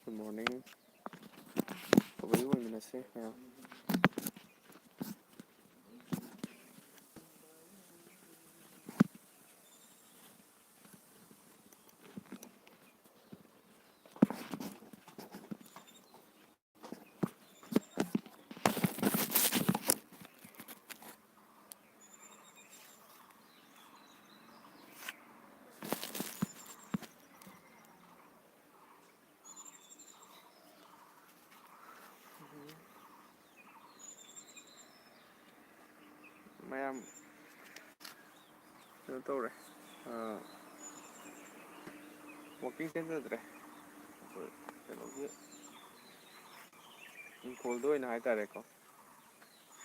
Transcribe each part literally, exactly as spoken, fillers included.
Good morning. ꯇꯧꯕꯤꯌꯨ, ꯑꯣꯏꯃꯤꯟꯅꯁꯦ ꯃꯌꯥꯝ꯫ ꯃꯌꯥꯝ ꯀꯩꯅꯣ ꯇꯧꯔꯦ, ꯋꯥꯛꯀꯤꯡ ꯆꯦꯟꯖꯗ꯭ꯔꯦ꯫ ꯑꯩꯈꯣꯏ ꯀꯩꯅꯣꯒꯤ ꯏꯪꯈꯣꯜꯗ ꯑꯣꯏꯅ ꯍꯥꯏꯇꯥꯔꯦꯀꯣ,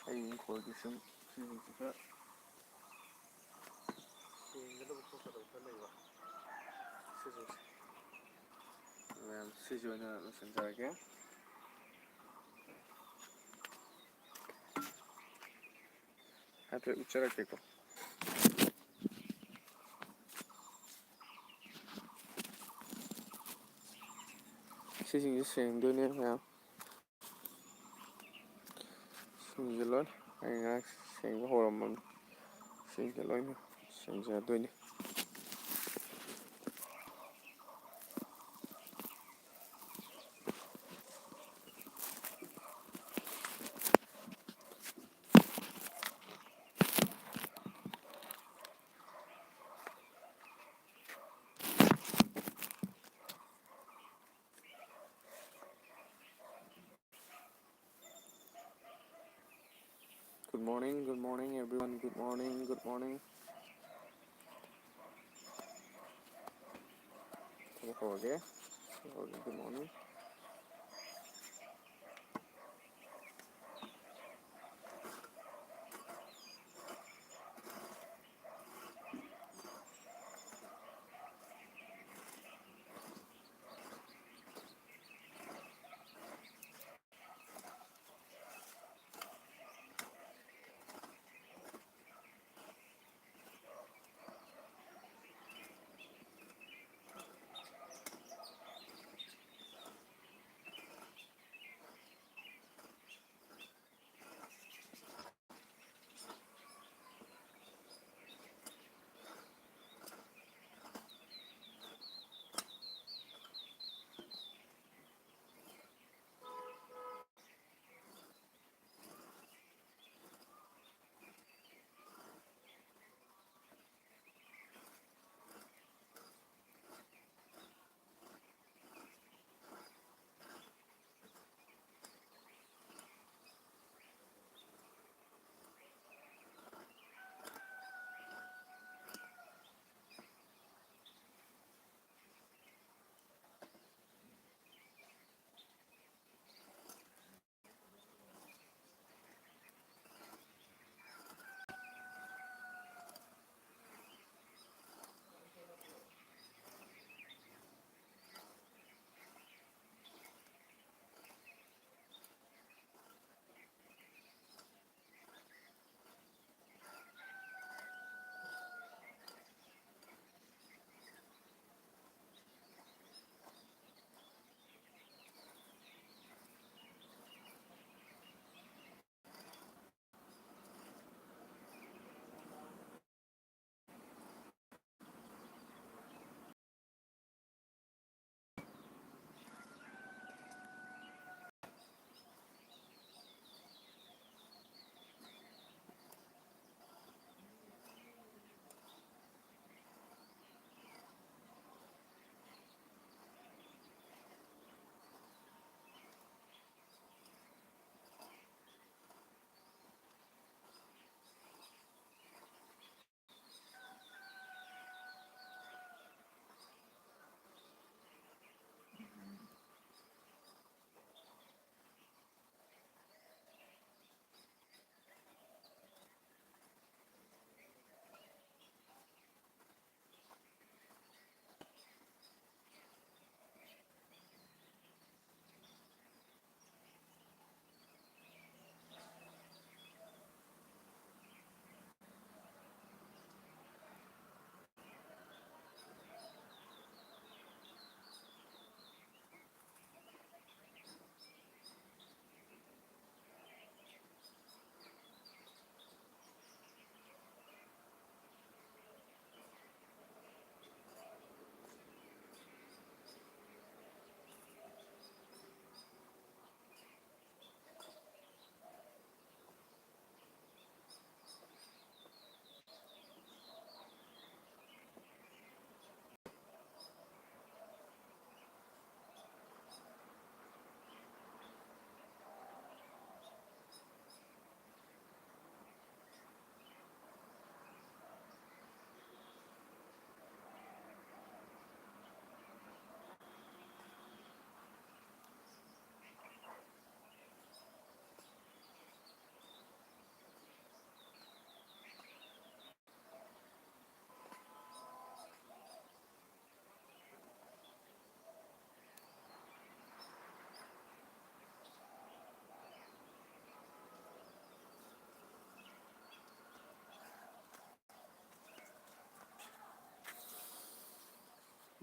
ꯑꯩ ꯏꯪꯈꯣꯜꯒꯤ ꯁꯨꯝ ꯁꯤꯁꯤꯡꯁꯤ ꯈꯔ ꯁꯦꯡꯒꯗꯕ ꯈꯣꯠꯀꯗꯕ ꯈꯔ ꯂꯩꯕ, ꯁꯤꯁꯤꯡꯁꯦ ꯃꯌꯥꯝ ꯁꯤꯁꯤ ꯑꯣꯏꯅ ꯂꯣꯏꯁꯤꯟꯖꯔꯒꯦ꯫ ꯍꯥꯏꯐꯦꯠ ꯎꯠꯆꯔꯛꯀꯦꯀꯣ꯫ ꯁꯤꯁꯤꯡꯁꯦ ꯁꯦꯡꯗꯣꯏꯅꯦ ꯃꯌꯥꯝ꯫ ꯁꯤꯡꯁꯦ ꯂꯣꯏ ꯑꯩ ꯉꯔꯥꯡ ꯁꯦꯡꯕ ꯍꯧꯔꯝꯃꯕꯅꯤ꯫ ꯁꯤꯡꯁꯦ ꯂꯣꯏꯅ ꯁꯦꯡꯖꯗꯣꯏꯅꯤ꯫ Good morning, good morning, everyone. Good morning, good morning. Good morning.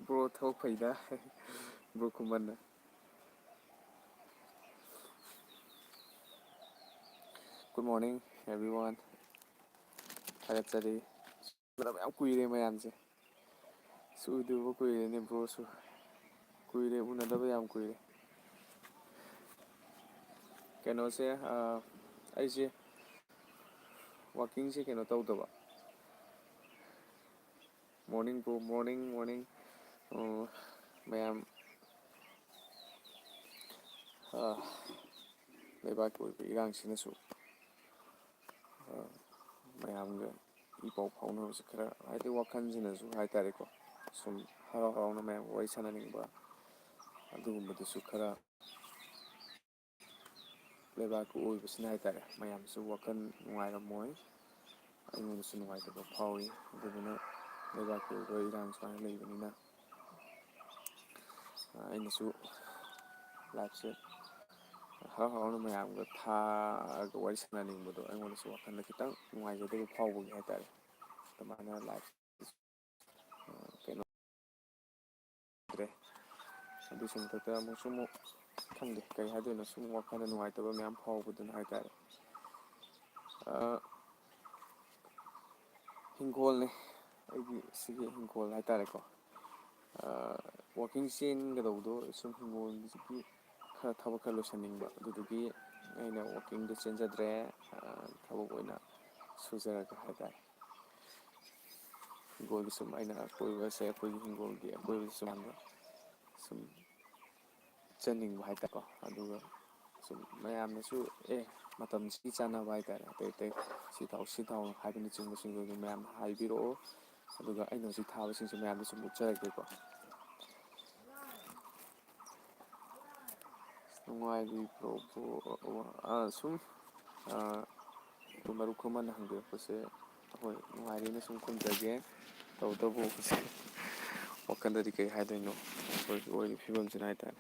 Bro, ꯊꯕꯛ ꯐꯩꯗ꯫ Bro ꯈꯨꯃꯟꯅ꯫ Good morning, everyone. ꯊꯥꯒꯠꯆꯔꯤ꯫ ꯎꯅꯗꯕ ꯌꯥꯝ ꯀꯨꯏꯔꯦ ꯃꯌꯥꯝꯁꯦ꯫ ꯁꯨ ꯎꯗꯕ ꯀꯨꯏꯔꯦꯅꯦ, bro ꯁꯨ꯫ ꯀꯨꯏꯔꯦ, ꯎꯅꯗꯕ ꯌꯥꯝ ꯀꯨꯏꯔꯦ꯫ ꯀꯩꯅꯣꯁꯦ, ꯑꯥ, ꯑꯩꯁꯦ walkingꯁꯦ ꯀꯩꯅꯣ ꯇꯧꯗꯕ꯫ Morning, bro, morning, morning꯫ ꯑꯣ, ꯃꯌꯥꯝ, ꯑꯥ, ꯂꯩꯕꯥꯛꯀꯤ ꯑꯣꯏꯕ ꯏꯔꯥꯡꯁꯤꯅꯁꯨ, ꯑꯥ, ꯃꯌꯥꯝꯒ ꯏ ꯄꯥꯎ ꯐꯥꯎꯅꯕꯁꯦ ꯈꯔ, ꯍꯥꯏꯗꯤ, ꯋꯥꯈꯜꯁꯤꯅꯁꯨ ꯍꯥꯏꯇꯥꯔꯦꯀꯣ, ꯁꯨꯝ ꯍꯔꯥꯎ ꯍꯔꯥꯎꯅ ꯃꯌꯥꯝ ꯋꯥꯔꯤ ꯁꯥꯟꯅꯅꯤꯡꯕ, ꯑꯗꯨꯒꯨꯝꯕꯗꯨꯁꯨ ꯈꯔ ꯂꯩꯕꯥꯛꯀꯤ ꯑꯣꯏꯕꯁꯤꯅ ꯍꯥꯏꯇꯥꯔꯦ, ꯃꯌꯥꯝꯁꯨ ꯋꯥꯈꯜ ꯅꯨꯡꯉꯥꯏꯔꯝꯃꯣꯏ, ꯑꯩꯉꯣꯟꯗꯁꯨ ꯅꯨꯡꯉꯥꯏꯇꯕ ꯐꯥꯎꯏ꯫ ꯑꯗꯨꯗꯨꯅ ꯂꯩꯕꯥꯛꯀꯤ ꯑꯣꯏꯕ ꯏꯔꯥꯡ ꯁꯨꯃꯥꯏꯅ ꯂꯩꯕꯅꯤꯅ, ꯑꯩꯅꯁꯨ liveꯁꯦ ꯍꯔꯥꯎ ꯍꯔꯥꯎꯅ ꯃꯌꯥꯝꯒ ꯊꯥꯔꯒ ꯋꯥꯔꯤ ꯁꯥꯟꯅꯅꯤꯡꯕꯗꯣ ꯑꯩꯉꯣꯟꯗꯁꯨ ꯋꯥꯈꯜꯗ ꯈꯤꯇꯪ ꯅꯨꯡꯉꯥꯏꯖꯗꯕ ꯐꯥꯎꯕꯒꯤ ꯍꯥꯏꯇꯥꯔꯦ꯫ ꯑꯗꯨꯃꯥꯏꯅ live, ꯑ, ꯀꯩꯅꯣ ꯗ꯭ꯔꯦ꯫ ꯑꯗꯨꯁꯨ ꯃꯊꯛꯇ ꯑꯃꯨꯛꯁꯨ ꯑꯃꯨꯛ ꯈꯪꯗꯦ ꯀꯔꯤ ꯍꯥꯏꯗꯣꯏꯅꯣ, ꯁꯨꯝ ꯋꯥꯈꯜꯗ ꯅꯨꯡꯉꯥꯏꯇꯕ ꯃꯌꯥꯝ ꯐꯥꯎꯕꯗꯨꯅ ꯍꯥꯏꯇꯥꯔꯦ꯫ ꯑ, ꯍꯤꯡꯒꯣꯜꯅꯦ꯫ ꯑꯩꯒꯤ ꯁꯤꯒꯤ ꯍꯤꯡꯒꯣꯜ ꯍꯥꯏꯇꯥꯔꯦꯀꯣ꯫ ꯑ, walking ꯆꯦꯟꯒꯗꯧꯕꯗꯣ ꯁꯨꯝ ꯍꯤꯡꯒꯣꯜꯒꯤ ꯈꯔ ꯊꯕꯛ ꯈꯔ ꯂꯣꯏꯁꯟꯅꯤꯡꯕ, ꯑꯗꯨꯗꯨꯒꯤ ꯑꯩꯅ walkingꯗꯣ ꯆꯦꯟꯖꯗ꯭ꯔꯦ꯫ ꯑ, ꯊꯕꯛ ꯑꯣꯏꯅ ꯁꯨꯖꯔꯒꯦ ꯍꯥꯏꯇꯥꯔꯦ꯫ ꯍꯤꯡꯒꯣꯜꯒꯤ ꯁꯨꯝ ꯑꯩꯅ ꯑꯀꯣꯏꯕꯁꯦ, ꯑꯩꯈꯣꯏꯒꯤ ꯍꯤꯡꯒꯣꯜꯒꯤ ꯑꯀꯣꯏꯕꯁꯦ ꯁꯨꯝ ꯁꯨꯝ ꯆꯠꯅꯤꯡꯕ ꯍꯥꯏꯇꯥꯔꯦꯀꯣ꯫ ꯑꯗꯨꯒ ꯁꯨꯝ ꯃꯌꯥꯝꯅꯁꯨ, ꯑꯦ, ꯃꯇꯝꯁꯤꯒꯤ ꯆꯥꯟꯅꯕ ꯍꯥꯏꯇꯥꯔꯦ, ꯑꯇꯩ ꯑꯇꯩ ꯁꯤ ꯊꯥꯎ, ꯁꯤ ꯊꯥꯎ ꯍꯥꯏꯕꯅꯆꯤꯡꯕꯁꯤꯡꯗꯣ ꯑꯗꯨꯝ ꯃꯌꯥꯝꯅ ꯍꯥꯏꯕꯤꯔꯛꯑꯣ꯫ ꯑꯗꯨꯒ ꯑꯩꯅ ꯍꯧꯖꯤꯛ ꯊꯥꯕꯁꯤꯡꯁꯦ ꯃꯌꯥꯝꯗ ꯁꯨꯝ ꯎꯠꯆꯔꯛꯀꯦꯀꯣ꯫ ꯅꯨꯡꯉꯥꯏꯔꯤꯕ꯭ꯔꯣ, bro? ꯑꯥ, ꯁꯨꯝ, ꯑꯥ, ꯑꯩꯈꯣꯏ ꯃꯔꯨꯞ ꯑꯃꯅ ꯍꯪꯕꯤꯔꯛꯄꯁꯦ, ꯑꯩꯈꯣꯏ ꯅꯨꯡꯉꯥꯏꯔꯤꯅ ꯁꯨꯝ ꯈꯨꯝꯖꯒꯦ꯫ ꯇꯧꯕꯇꯕꯨ ꯍꯧꯖꯤꯛ ꯋꯥꯈꯜꯗꯗꯤ ꯀꯩ ꯍꯥꯏꯗꯣꯏꯅꯣ? ꯑꯩꯈꯣꯏꯒꯤ ꯑꯣꯏꯔꯤꯕ ꯐꯤꯕꯝꯁꯤꯅ ꯍꯥꯏꯇꯥꯔꯦ꯫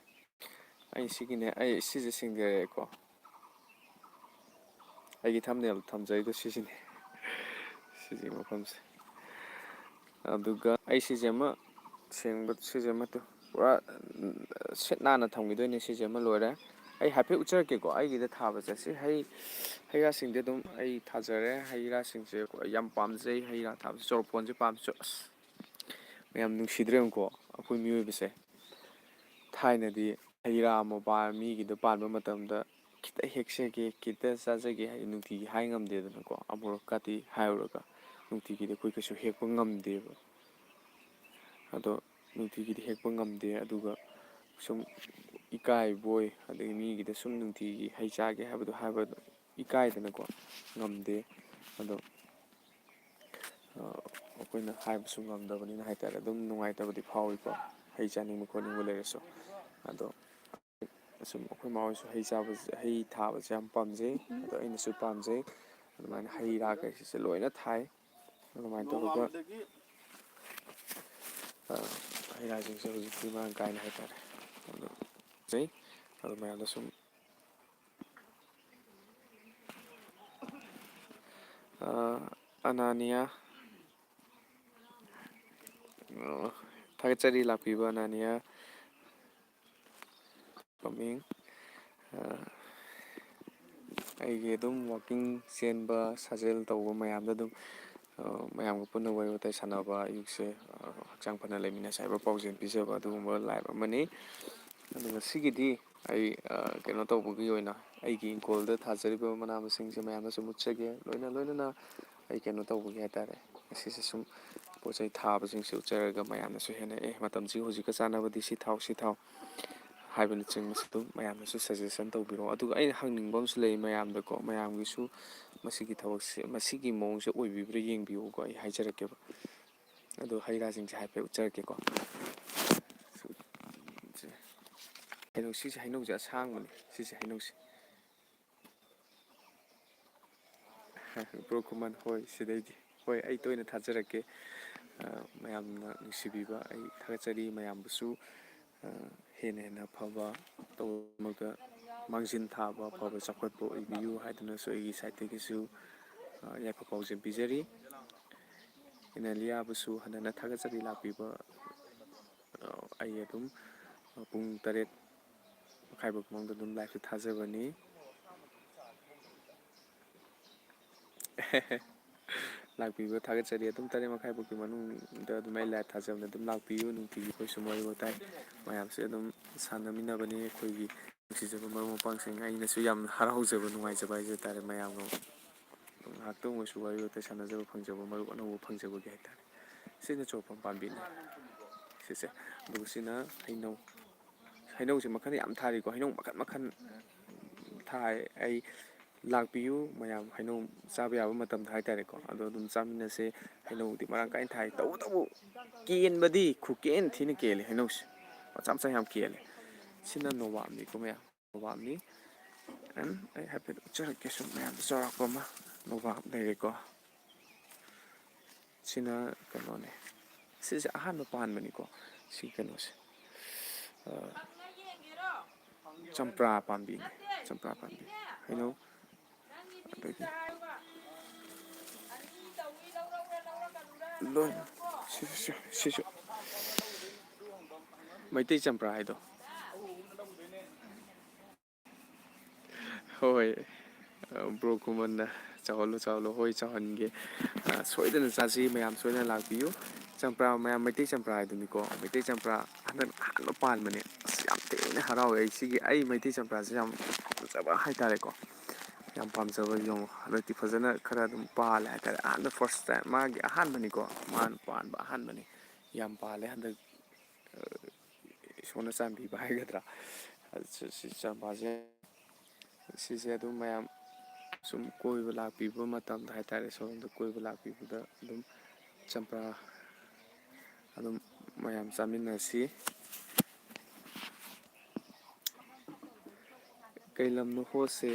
ꯑꯩ ꯁꯤꯒꯤꯅꯦ, ꯑꯩ ꯁꯤꯁꯦ ꯁꯤꯡꯖꯔꯛꯑꯦꯀꯣ꯫ ꯑꯩꯒꯤ thumbnail ꯊꯝꯖꯔꯤꯗꯣ ꯁꯤꯁꯤꯅꯦ꯫ ꯁꯤꯒꯤ ꯃꯐꯝꯁꯦ꯫ ꯑꯗꯨꯒ ꯑꯩ ꯁꯤꯁꯦ ꯑꯃ ꯁꯦꯡꯕ ꯁꯤꯁꯦ ꯑꯃꯠꯇ ꯄꯨꯔꯥ ꯁꯤꯠ ꯅꯥꯟꯅ ꯊꯝꯈꯤꯗꯣꯏꯅꯦ꯫ ꯁꯤꯁꯦ ꯑꯃ ꯂꯣꯏꯔꯦ꯫ ꯑꯩ ꯍꯥꯏꯐꯦꯠ ꯎꯠꯆꯔꯛꯀꯦꯀꯣ꯫ ꯑꯩꯒꯤꯗ ꯊꯥꯕꯁꯦ ꯁꯤ ꯍꯩ, ꯍꯩ ꯔꯥꯁꯤꯡꯗꯤ ꯑꯗꯨꯝ ꯑꯩ ꯊꯥꯖꯔꯦ꯫ ꯍꯩ ꯔꯥꯁꯤꯡꯁꯦ ꯌꯥꯝ ꯄꯥꯝꯖꯩ꯫ ꯍꯩ ꯔꯥ ꯊꯥꯕꯁꯦ ꯆꯣꯔꯐꯣꯟꯁꯦ ꯄꯥꯝꯁꯨ꯫ ꯑꯁ, ꯃꯌꯥꯝ ꯅꯨꯡꯁꯤꯗ꯭ꯔꯦ ꯌꯦꯡꯉꯨꯀꯣ꯫ ꯑꯩꯈꯣꯏ ꯃꯤꯑꯣꯏꯕꯁꯦ ꯊꯥꯏꯅꯗꯤ ꯍꯩ ꯔꯥ ꯑꯃ ꯄꯥ-, ꯃꯤꯒꯤꯗ ꯄꯥꯟꯕ ꯃꯇꯝꯗ ꯈꯤꯇ ꯍꯦꯛꯆꯒꯦ, ꯈꯤꯇ ꯆꯥꯖꯒꯦ ꯍꯥꯏꯗꯤ ꯅꯨꯡꯇꯤꯒꯤ ꯍꯥꯏ ꯉꯝꯗꯦꯗꯅꯀꯣ꯫ ꯑꯃꯨꯔꯛꯀꯗꯤ ꯍꯥꯏꯔꯨꯔꯒ ꯅꯨꯡꯇꯤꯒꯤꯗꯤ ꯑꯩꯈꯣꯏ ꯀꯩꯁꯨ ꯍꯦꯛꯄ ꯉꯝꯗꯦꯕ꯫ ꯑꯗꯣ ꯅꯨꯡꯇꯤꯒꯤꯗꯤ ꯍꯦꯛꯄ ꯉꯝꯗꯦ꯫ ꯑꯗꯨꯒ ꯁꯨꯝ ꯏꯀꯥꯏꯕꯣꯏ, ꯑꯗꯒꯤ ꯃꯤꯒꯤꯗ ꯁꯨꯝ ꯅꯨꯡꯇꯤꯒꯤ ꯍꯩ ꯆꯥꯒꯦ ꯍꯥꯏꯕꯗꯣ ꯍꯥꯏꯕ ꯏꯀꯥꯏꯗꯅꯀꯣ, ꯉꯝꯗꯦ꯫ ꯑꯗꯣ ꯑ, ꯑꯩꯈꯣꯏꯅ ꯍꯥꯏꯕꯁꯨ ꯉꯝꯗꯕꯅꯤꯅ ꯍꯥꯏꯇꯥꯔꯦ, ꯑꯗꯨꯝ ꯅꯨꯡꯉꯥꯏꯇꯕꯗꯤ ꯐꯥꯎꯏꯀꯣ, ꯍꯩ ꯆꯥꯅꯤꯡꯕ ꯈꯣꯠꯅꯤꯡꯕ ꯂꯩꯔꯁꯨ꯫ ꯑꯗꯣ ꯑꯁꯨꯝ ꯑꯩꯈꯣꯏ ꯃꯥ ꯍꯣꯏꯁꯨ ꯍꯩ ꯆꯥꯕꯁꯦ, ꯍꯩ ꯊꯥꯕꯁꯦ ꯌꯥꯝ ꯄꯥꯝꯖꯩ꯫ ꯑꯗꯣ ꯑꯩꯅꯁꯨ ꯄꯥꯝꯖꯩ꯫ ꯑꯗꯨꯃꯥꯏꯅ ꯍꯩ ꯔꯥ ꯀꯩꯁꯤꯁꯨ ꯂꯣꯏꯅ ꯊꯥꯏ꯫ ꯑꯗꯨꯃꯥꯏꯅ ꯇꯧꯔꯒ, ꯑ, ꯍꯩ ꯔꯥꯁꯤꯡꯁꯦ ꯍꯧꯖꯤꯛꯇꯤ ꯃꯔꯥꯡ ꯀꯥꯏꯅ ꯍꯥꯏꯇꯥꯔꯦ꯫ ꯑꯗꯣ ꯐꯖꯩ꯫ ꯑꯗꯨ ꯃꯌꯥꯝꯗ ꯁꯨꯝ, ꯑ, ꯑꯅꯥꯅꯤꯌꯥ, ꯑ, ꯊꯥꯒꯠꯆꯔꯤ ꯂꯥꯛꯄꯤꯕ ꯑꯅꯥꯅꯤꯌꯥ꯫ ꯀꯃꯤꯡ꯫ ꯑ, ꯑꯩꯒꯤ ꯑꯗꯨꯝ walking ꯆꯦꯟꯕ, ꯁꯥꯖꯦꯜ ꯇꯧꯕ ꯃꯌꯥꯝꯗ ꯑꯗꯨꯝ, ꯑ, ꯃꯌꯥꯝꯒ ꯄꯨꯟꯅ ꯋꯥꯔꯤ ꯋꯥꯇꯥꯏ ꯁꯥꯟꯅꯕ, ꯑꯌꯨꯛꯁꯦ, ꯑ, ꯍꯛꯆꯥꯡ ꯐꯅ ꯂꯩꯃꯤꯟꯅꯁꯦ ꯍꯥꯏꯕ ꯄꯥꯎꯖꯦꯜ ꯄꯤꯖꯕ ꯑꯗꯨꯒꯨꯝꯕ live ꯑꯃꯅꯤ꯫ ꯑꯗꯨ ꯉꯁꯤꯒꯤꯗꯤ ꯑꯩ, ꯑ, ꯀꯩꯅꯣ ꯇꯧꯕꯒꯤ ꯑꯣꯏꯅ ꯑꯩꯒꯤ ꯏꯪꯈꯣꯜꯗ ꯊꯥꯖꯔꯤꯕ ꯃꯅꯥ ꯃꯁꯤꯡꯁꯦ ꯃꯌꯥꯝꯗꯁꯨ ꯎꯠꯆꯒꯦ꯫ ꯂꯣꯏꯅ ꯂꯣꯏꯅꯅ ꯑꯩ ꯀꯩꯅꯣ ꯇꯧꯕꯒꯤ ꯍꯥꯏꯇꯥꯔꯦ, ꯑꯁꯤꯁꯦ ꯁꯨꯝ ꯄꯣꯠ ꯆꯩ ꯊꯥꯕꯁꯤꯡꯁꯦ ꯎꯠꯆꯔꯒ ꯃꯌꯥꯝꯅꯁꯨ ꯍꯦꯟꯅ, "ꯑꯦ, ꯃꯇꯝꯁꯤꯒ ꯍꯧꯖꯤꯛꯀ ꯆꯥꯟꯅꯕꯗꯤ ꯁꯤ ꯊꯥꯎ, ꯁꯤ ꯊꯥꯎ" ꯍꯥꯏꯕꯅꯆꯤꯡꯕꯁꯨ ꯑꯗꯨꯝ ꯃꯌꯥꯝꯅꯁꯨ suggestion ꯇꯧꯕꯤꯔꯛꯑꯣ꯫ ꯑꯗꯨꯒ ꯑꯩꯅ ꯍꯪꯅꯤꯡꯕ ꯑꯃꯁꯨ ꯂꯩ ꯃꯌꯥꯝꯗꯀꯣ, ꯃꯌꯥꯝꯒꯤꯁꯨ ꯃꯁꯤꯒꯤ ꯊꯕꯛꯁꯦ, ꯃꯁꯤꯒꯤ ꯃꯑꯣꯡꯁꯦ ꯑꯣꯏꯕꯤꯕ꯭ꯔꯥ ꯌꯦꯡꯕꯤꯌꯨꯀꯣ꯫ ꯑꯩ ꯍꯥꯏꯖꯔꯛꯀꯦꯕ꯫ ꯑꯗꯣ ꯍꯩ ꯔꯥꯁꯤꯡꯁꯦ ꯍꯥꯏꯐꯦꯠ ꯎꯠꯆꯔꯛꯀꯦꯀꯣ꯫ ꯁꯦ, ꯍꯩꯅꯧ, ꯁꯤꯁꯦ ꯍꯩꯅꯧꯁꯦ ꯑꯁꯥꯡꯕꯅꯤ, ꯁꯤꯁꯦ ꯍꯩꯅꯧꯁꯦ꯫ Bro ꯈꯨꯃꯟ, ꯍꯣꯏ, ꯁꯤꯗꯩꯗꯤ, ꯍꯣꯏ, ꯑꯩ ꯇꯣꯏꯅ ꯊꯥꯖꯔꯛꯀꯦ꯫ ꯑ, ꯃꯌꯥꯝꯅ ꯅꯨꯡꯁꯤꯕꯤꯕ ꯑꯩ ꯊꯥꯒꯠꯆꯔꯤ꯫ ꯃꯌꯥꯝꯕꯨꯁꯨ, ꯑ, ꯍꯦꯟꯅ ꯍꯦꯟꯅ ꯐꯕ ꯇꯧꯅꯕ ꯃꯥꯡꯖꯤꯜ ꯊꯥꯕ, ꯑꯐꯕ ꯆꯥꯎꯈꯠꯄ ꯑꯣꯏꯕꯤꯌꯨ ꯍꯥꯏꯗꯨꯅꯁꯨ ꯑꯩꯒꯤ side ꯇꯒꯤꯁꯨ, ꯑ, ꯌꯥꯏꯐ ꯄꯥꯎꯖꯦꯜ ꯄꯤꯖꯔꯤ꯫ ꯏꯅꯥꯂꯤꯌꯥꯕꯨꯁꯨ ꯍꯟꯅ ꯍꯟꯅ ꯊꯥꯒꯠꯆꯔꯤ ꯂꯥꯛꯄꯤꯕ ꯑꯩ ꯑꯗꯨꯝ ꯄꯨꯡ ꯇꯔꯦꯠ ꯃꯈꯥꯏꯐꯥꯎꯒꯤ ꯃꯅꯨꯡꯗ ꯑꯗꯨꯝ live ꯁꯦ ꯊꯥꯖꯕꯅꯤ꯫ ꯂꯥꯛꯄꯤꯕ ꯊꯥꯒꯠꯆꯔꯤ꯫ ꯑꯗꯨꯝ ꯇꯔꯦꯠ ꯃꯈꯥꯏ ꯐꯥꯎꯒꯤ ꯃꯅꯨꯡꯗ ꯑꯗꯨꯝ ꯑꯩ live ꯊꯥꯖꯕꯅꯦ꯫ ꯑꯗꯨꯝ ꯂꯥꯛꯄꯤꯌꯨ꯫ ꯅꯨꯡꯇꯤꯒꯤ ꯑꯩꯈꯣꯏꯁꯨ ꯋꯥꯔꯤ ꯋꯥꯇꯥꯏ ꯃꯌꯥꯝꯁꯦ ꯑꯗꯨꯝ ꯁꯥꯟꯅꯃꯤꯟꯅꯕꯅꯤ꯫ ꯑꯩꯈꯣꯏꯒꯤ ꯅꯨꯡꯁꯤꯖꯕ ꯃꯔꯨꯞ ꯃꯄꯥꯡꯁꯤꯡ, ꯑꯩꯅꯁꯨ ꯌꯥꯝ ꯍꯔꯥꯎꯖꯕ, ꯅꯨꯡꯉꯥꯏꯖꯕ ꯍꯥꯏꯖ ꯇꯥꯔꯦ꯫ ꯃꯌꯥꯝꯒ ꯉꯥꯏꯍꯥꯛꯇꯪ ꯑꯣꯏꯔꯁꯨ ꯋꯥꯔꯤ ꯋꯥꯇꯥꯏ ꯁꯥꯟꯅꯖꯕ ꯐꯪꯖꯕ, ꯃꯔꯨꯞ ꯑꯅꯧꯕ ꯐꯪꯖꯕꯒꯤ ꯍꯥꯏ ꯇꯥꯔꯦ꯫ ꯁꯤꯅ ꯆꯣꯔꯐꯣꯟ ꯄꯥꯝꯕꯤꯅꯤ꯫ ꯁꯤꯁꯦ꯫ ꯑꯗꯨꯒ ꯁꯤꯅ ꯍꯩꯅꯧ꯫ ꯍꯩꯅꯧꯁꯦ ꯃꯈꯜ ꯌꯥꯝ ꯊꯥꯔꯤꯀꯣ꯫ ꯍꯩꯅꯧ ꯃꯈꯜ ꯃꯈꯜ ꯊꯥꯏ꯫ ꯑꯩ ꯂꯥꯛꯄꯤꯌꯨ ꯃꯌꯥꯝ, ꯍꯩꯅꯧ ꯆꯥꯕ ꯌꯥꯕ ꯃꯇꯝꯗ ꯍꯥꯏ ꯇꯥꯔꯦꯀꯣ꯫ ꯑꯗꯣ ꯑꯗꯨꯝ ꯆꯥꯃꯤꯟꯅꯁꯦ꯫ ꯍꯩꯅꯧꯗꯤ ꯃꯔꯥꯡ ꯀꯥꯏꯅ ꯊꯥꯏ꯫ ꯇꯧꯕꯇꯕꯨ ꯀꯦꯟꯕꯗꯤ ꯈꯨꯀꯦꯟ ꯊꯤꯅ ꯀꯦꯜꯂꯦ ꯍꯩꯅꯧꯁꯦ꯫ ꯃꯆꯥ ꯃꯆꯥ ꯌꯥꯝ ꯀꯦꯜꯂꯦ꯫ ꯁꯤꯅ ꯅꯣꯕꯥꯞꯅꯤꯀꯣ ꯃꯌꯥꯝ꯫ ꯅꯣꯕꯥꯞꯅꯤ꯫ And ꯑꯩ ꯍꯥꯏꯐꯦꯠ ꯎꯠꯆꯔꯛꯀꯦ ꯁꯨꯝ ꯃꯌꯥꯝꯗ ꯆꯥꯎꯔꯥꯛꯄ ꯑꯃ꯫ ꯅꯣꯕꯥꯞ ꯂꯩꯔꯦꯀꯣ꯫ ꯁꯤꯅ ꯀꯩꯅꯣꯅꯦ꯫ ꯁꯤꯁꯦ ꯑꯍꯥꯟꯕ ꯄꯥꯟꯕꯅꯤꯀꯣ꯫ ꯁꯤ ꯀꯩꯅꯣꯁꯦ꯫ ꯑ, ꯆꯝꯄ꯭ꯔꯥ ꯄꯥꯝꯕꯤꯅꯦ꯫ ꯆꯝꯄ꯭ꯔꯥ ꯄꯥꯝꯕꯤ꯫ ꯍꯩꯅꯧ꯫ ꯑꯗꯒꯤ ꯂꯣꯏ꯫ ꯁꯤꯁꯨ, ꯁꯤꯁꯨ꯫ ꯃꯩꯇꯩ ꯆꯝꯄ꯭ꯔꯥ ꯍꯥꯏꯗꯣ꯫ ꯍꯣꯏ, ꯑ, bro ꯈꯨꯃꯟꯅ ꯆꯥꯎꯍꯜꯂꯨ, ꯆꯥꯎꯍꯜꯂꯨ꯫ ꯍꯣꯏ, ꯆꯥꯎꯍꯟꯒꯦ꯫ ꯑ, ꯁꯣꯏꯗꯅ ꯆꯥꯁꯤ, ꯃꯌꯥꯝ ꯁꯣꯏꯗꯅ ꯂꯥꯛꯄꯤꯌꯨ꯫ ꯆꯝꯄ꯭ꯔꯥ, ꯃꯌꯥꯝ ꯃꯩꯇꯩ ꯆꯝꯄ꯭ꯔꯥ ꯍꯥꯏꯗꯨꯅꯤꯀꯣ꯫ ꯃꯩꯇꯩ ꯆꯝꯄ꯭ꯔꯥ ꯍꯟꯗꯛ ꯑꯍꯥꯟꯕ ꯄꯥꯟꯕꯅꯦ꯫ ꯑꯁ, ꯌꯥꯝ ꯊꯤꯅ ꯍꯔꯥꯎꯋꯦ꯫ ꯑꯩ ꯁꯤꯒꯤ, ꯑꯩ ꯃꯩꯇꯩ ꯆꯝꯄ꯭ꯔꯥꯁꯦ ꯌꯥꯝ ꯄꯥꯝꯖꯕ ꯍꯥꯏꯇꯥꯔꯦꯀꯣ꯫ ꯌꯥꯝ ꯄꯥꯝꯖꯕ ꯌꯦꯡꯉꯣ꯫ ꯍꯟꯗꯛꯇꯤ ꯐꯖꯅ ꯈꯔ ꯑꯗꯨꯝ ꯄꯥꯜꯂꯦ ꯍꯥꯏꯇꯥꯔꯦ꯫ ꯑꯍꯥꯟꯕ first time, ꯃꯥꯒꯤ ꯑꯍꯥꯟꯕꯅꯤꯀꯣ꯫ ꯃꯥꯅ ꯄꯥꯟꯕ ꯑꯍꯥꯟꯕꯅꯤ꯫ ꯌꯥꯝ ꯄꯥꯜꯂꯦ ꯍꯟꯗꯛ꯫ ꯑ, ꯏꯁꯣꯔꯅ ꯆꯥꯟꯕꯤꯕ ꯍꯥꯏꯒꯗ꯭ꯔꯥ꯫ ꯑ, ꯁꯤ, ꯁꯤ ꯆꯝꯄ꯭ꯔꯥꯁꯦ ꯁꯤꯁꯦ ꯑꯗꯨꯝ ꯃꯌꯥꯝ ꯁꯨꯝ ꯀꯣꯏꯕ ꯂꯥꯛꯄꯤꯕ ꯃꯇꯝꯗ ꯍꯥꯏꯇꯥꯔꯦ, ꯁꯣꯝꯗ ꯀꯣꯏꯕ ꯂꯥꯛꯄꯤꯕꯗ ꯑꯗꯨꯝ ꯆꯝꯄ꯭ꯔꯥ ꯑꯗꯨꯝ ꯃꯌꯥꯝ ꯆꯥꯃꯤꯟꯅꯁꯤ꯫ ꯀꯩ ꯂꯝꯅꯣ ꯍꯣꯁꯁꯦ?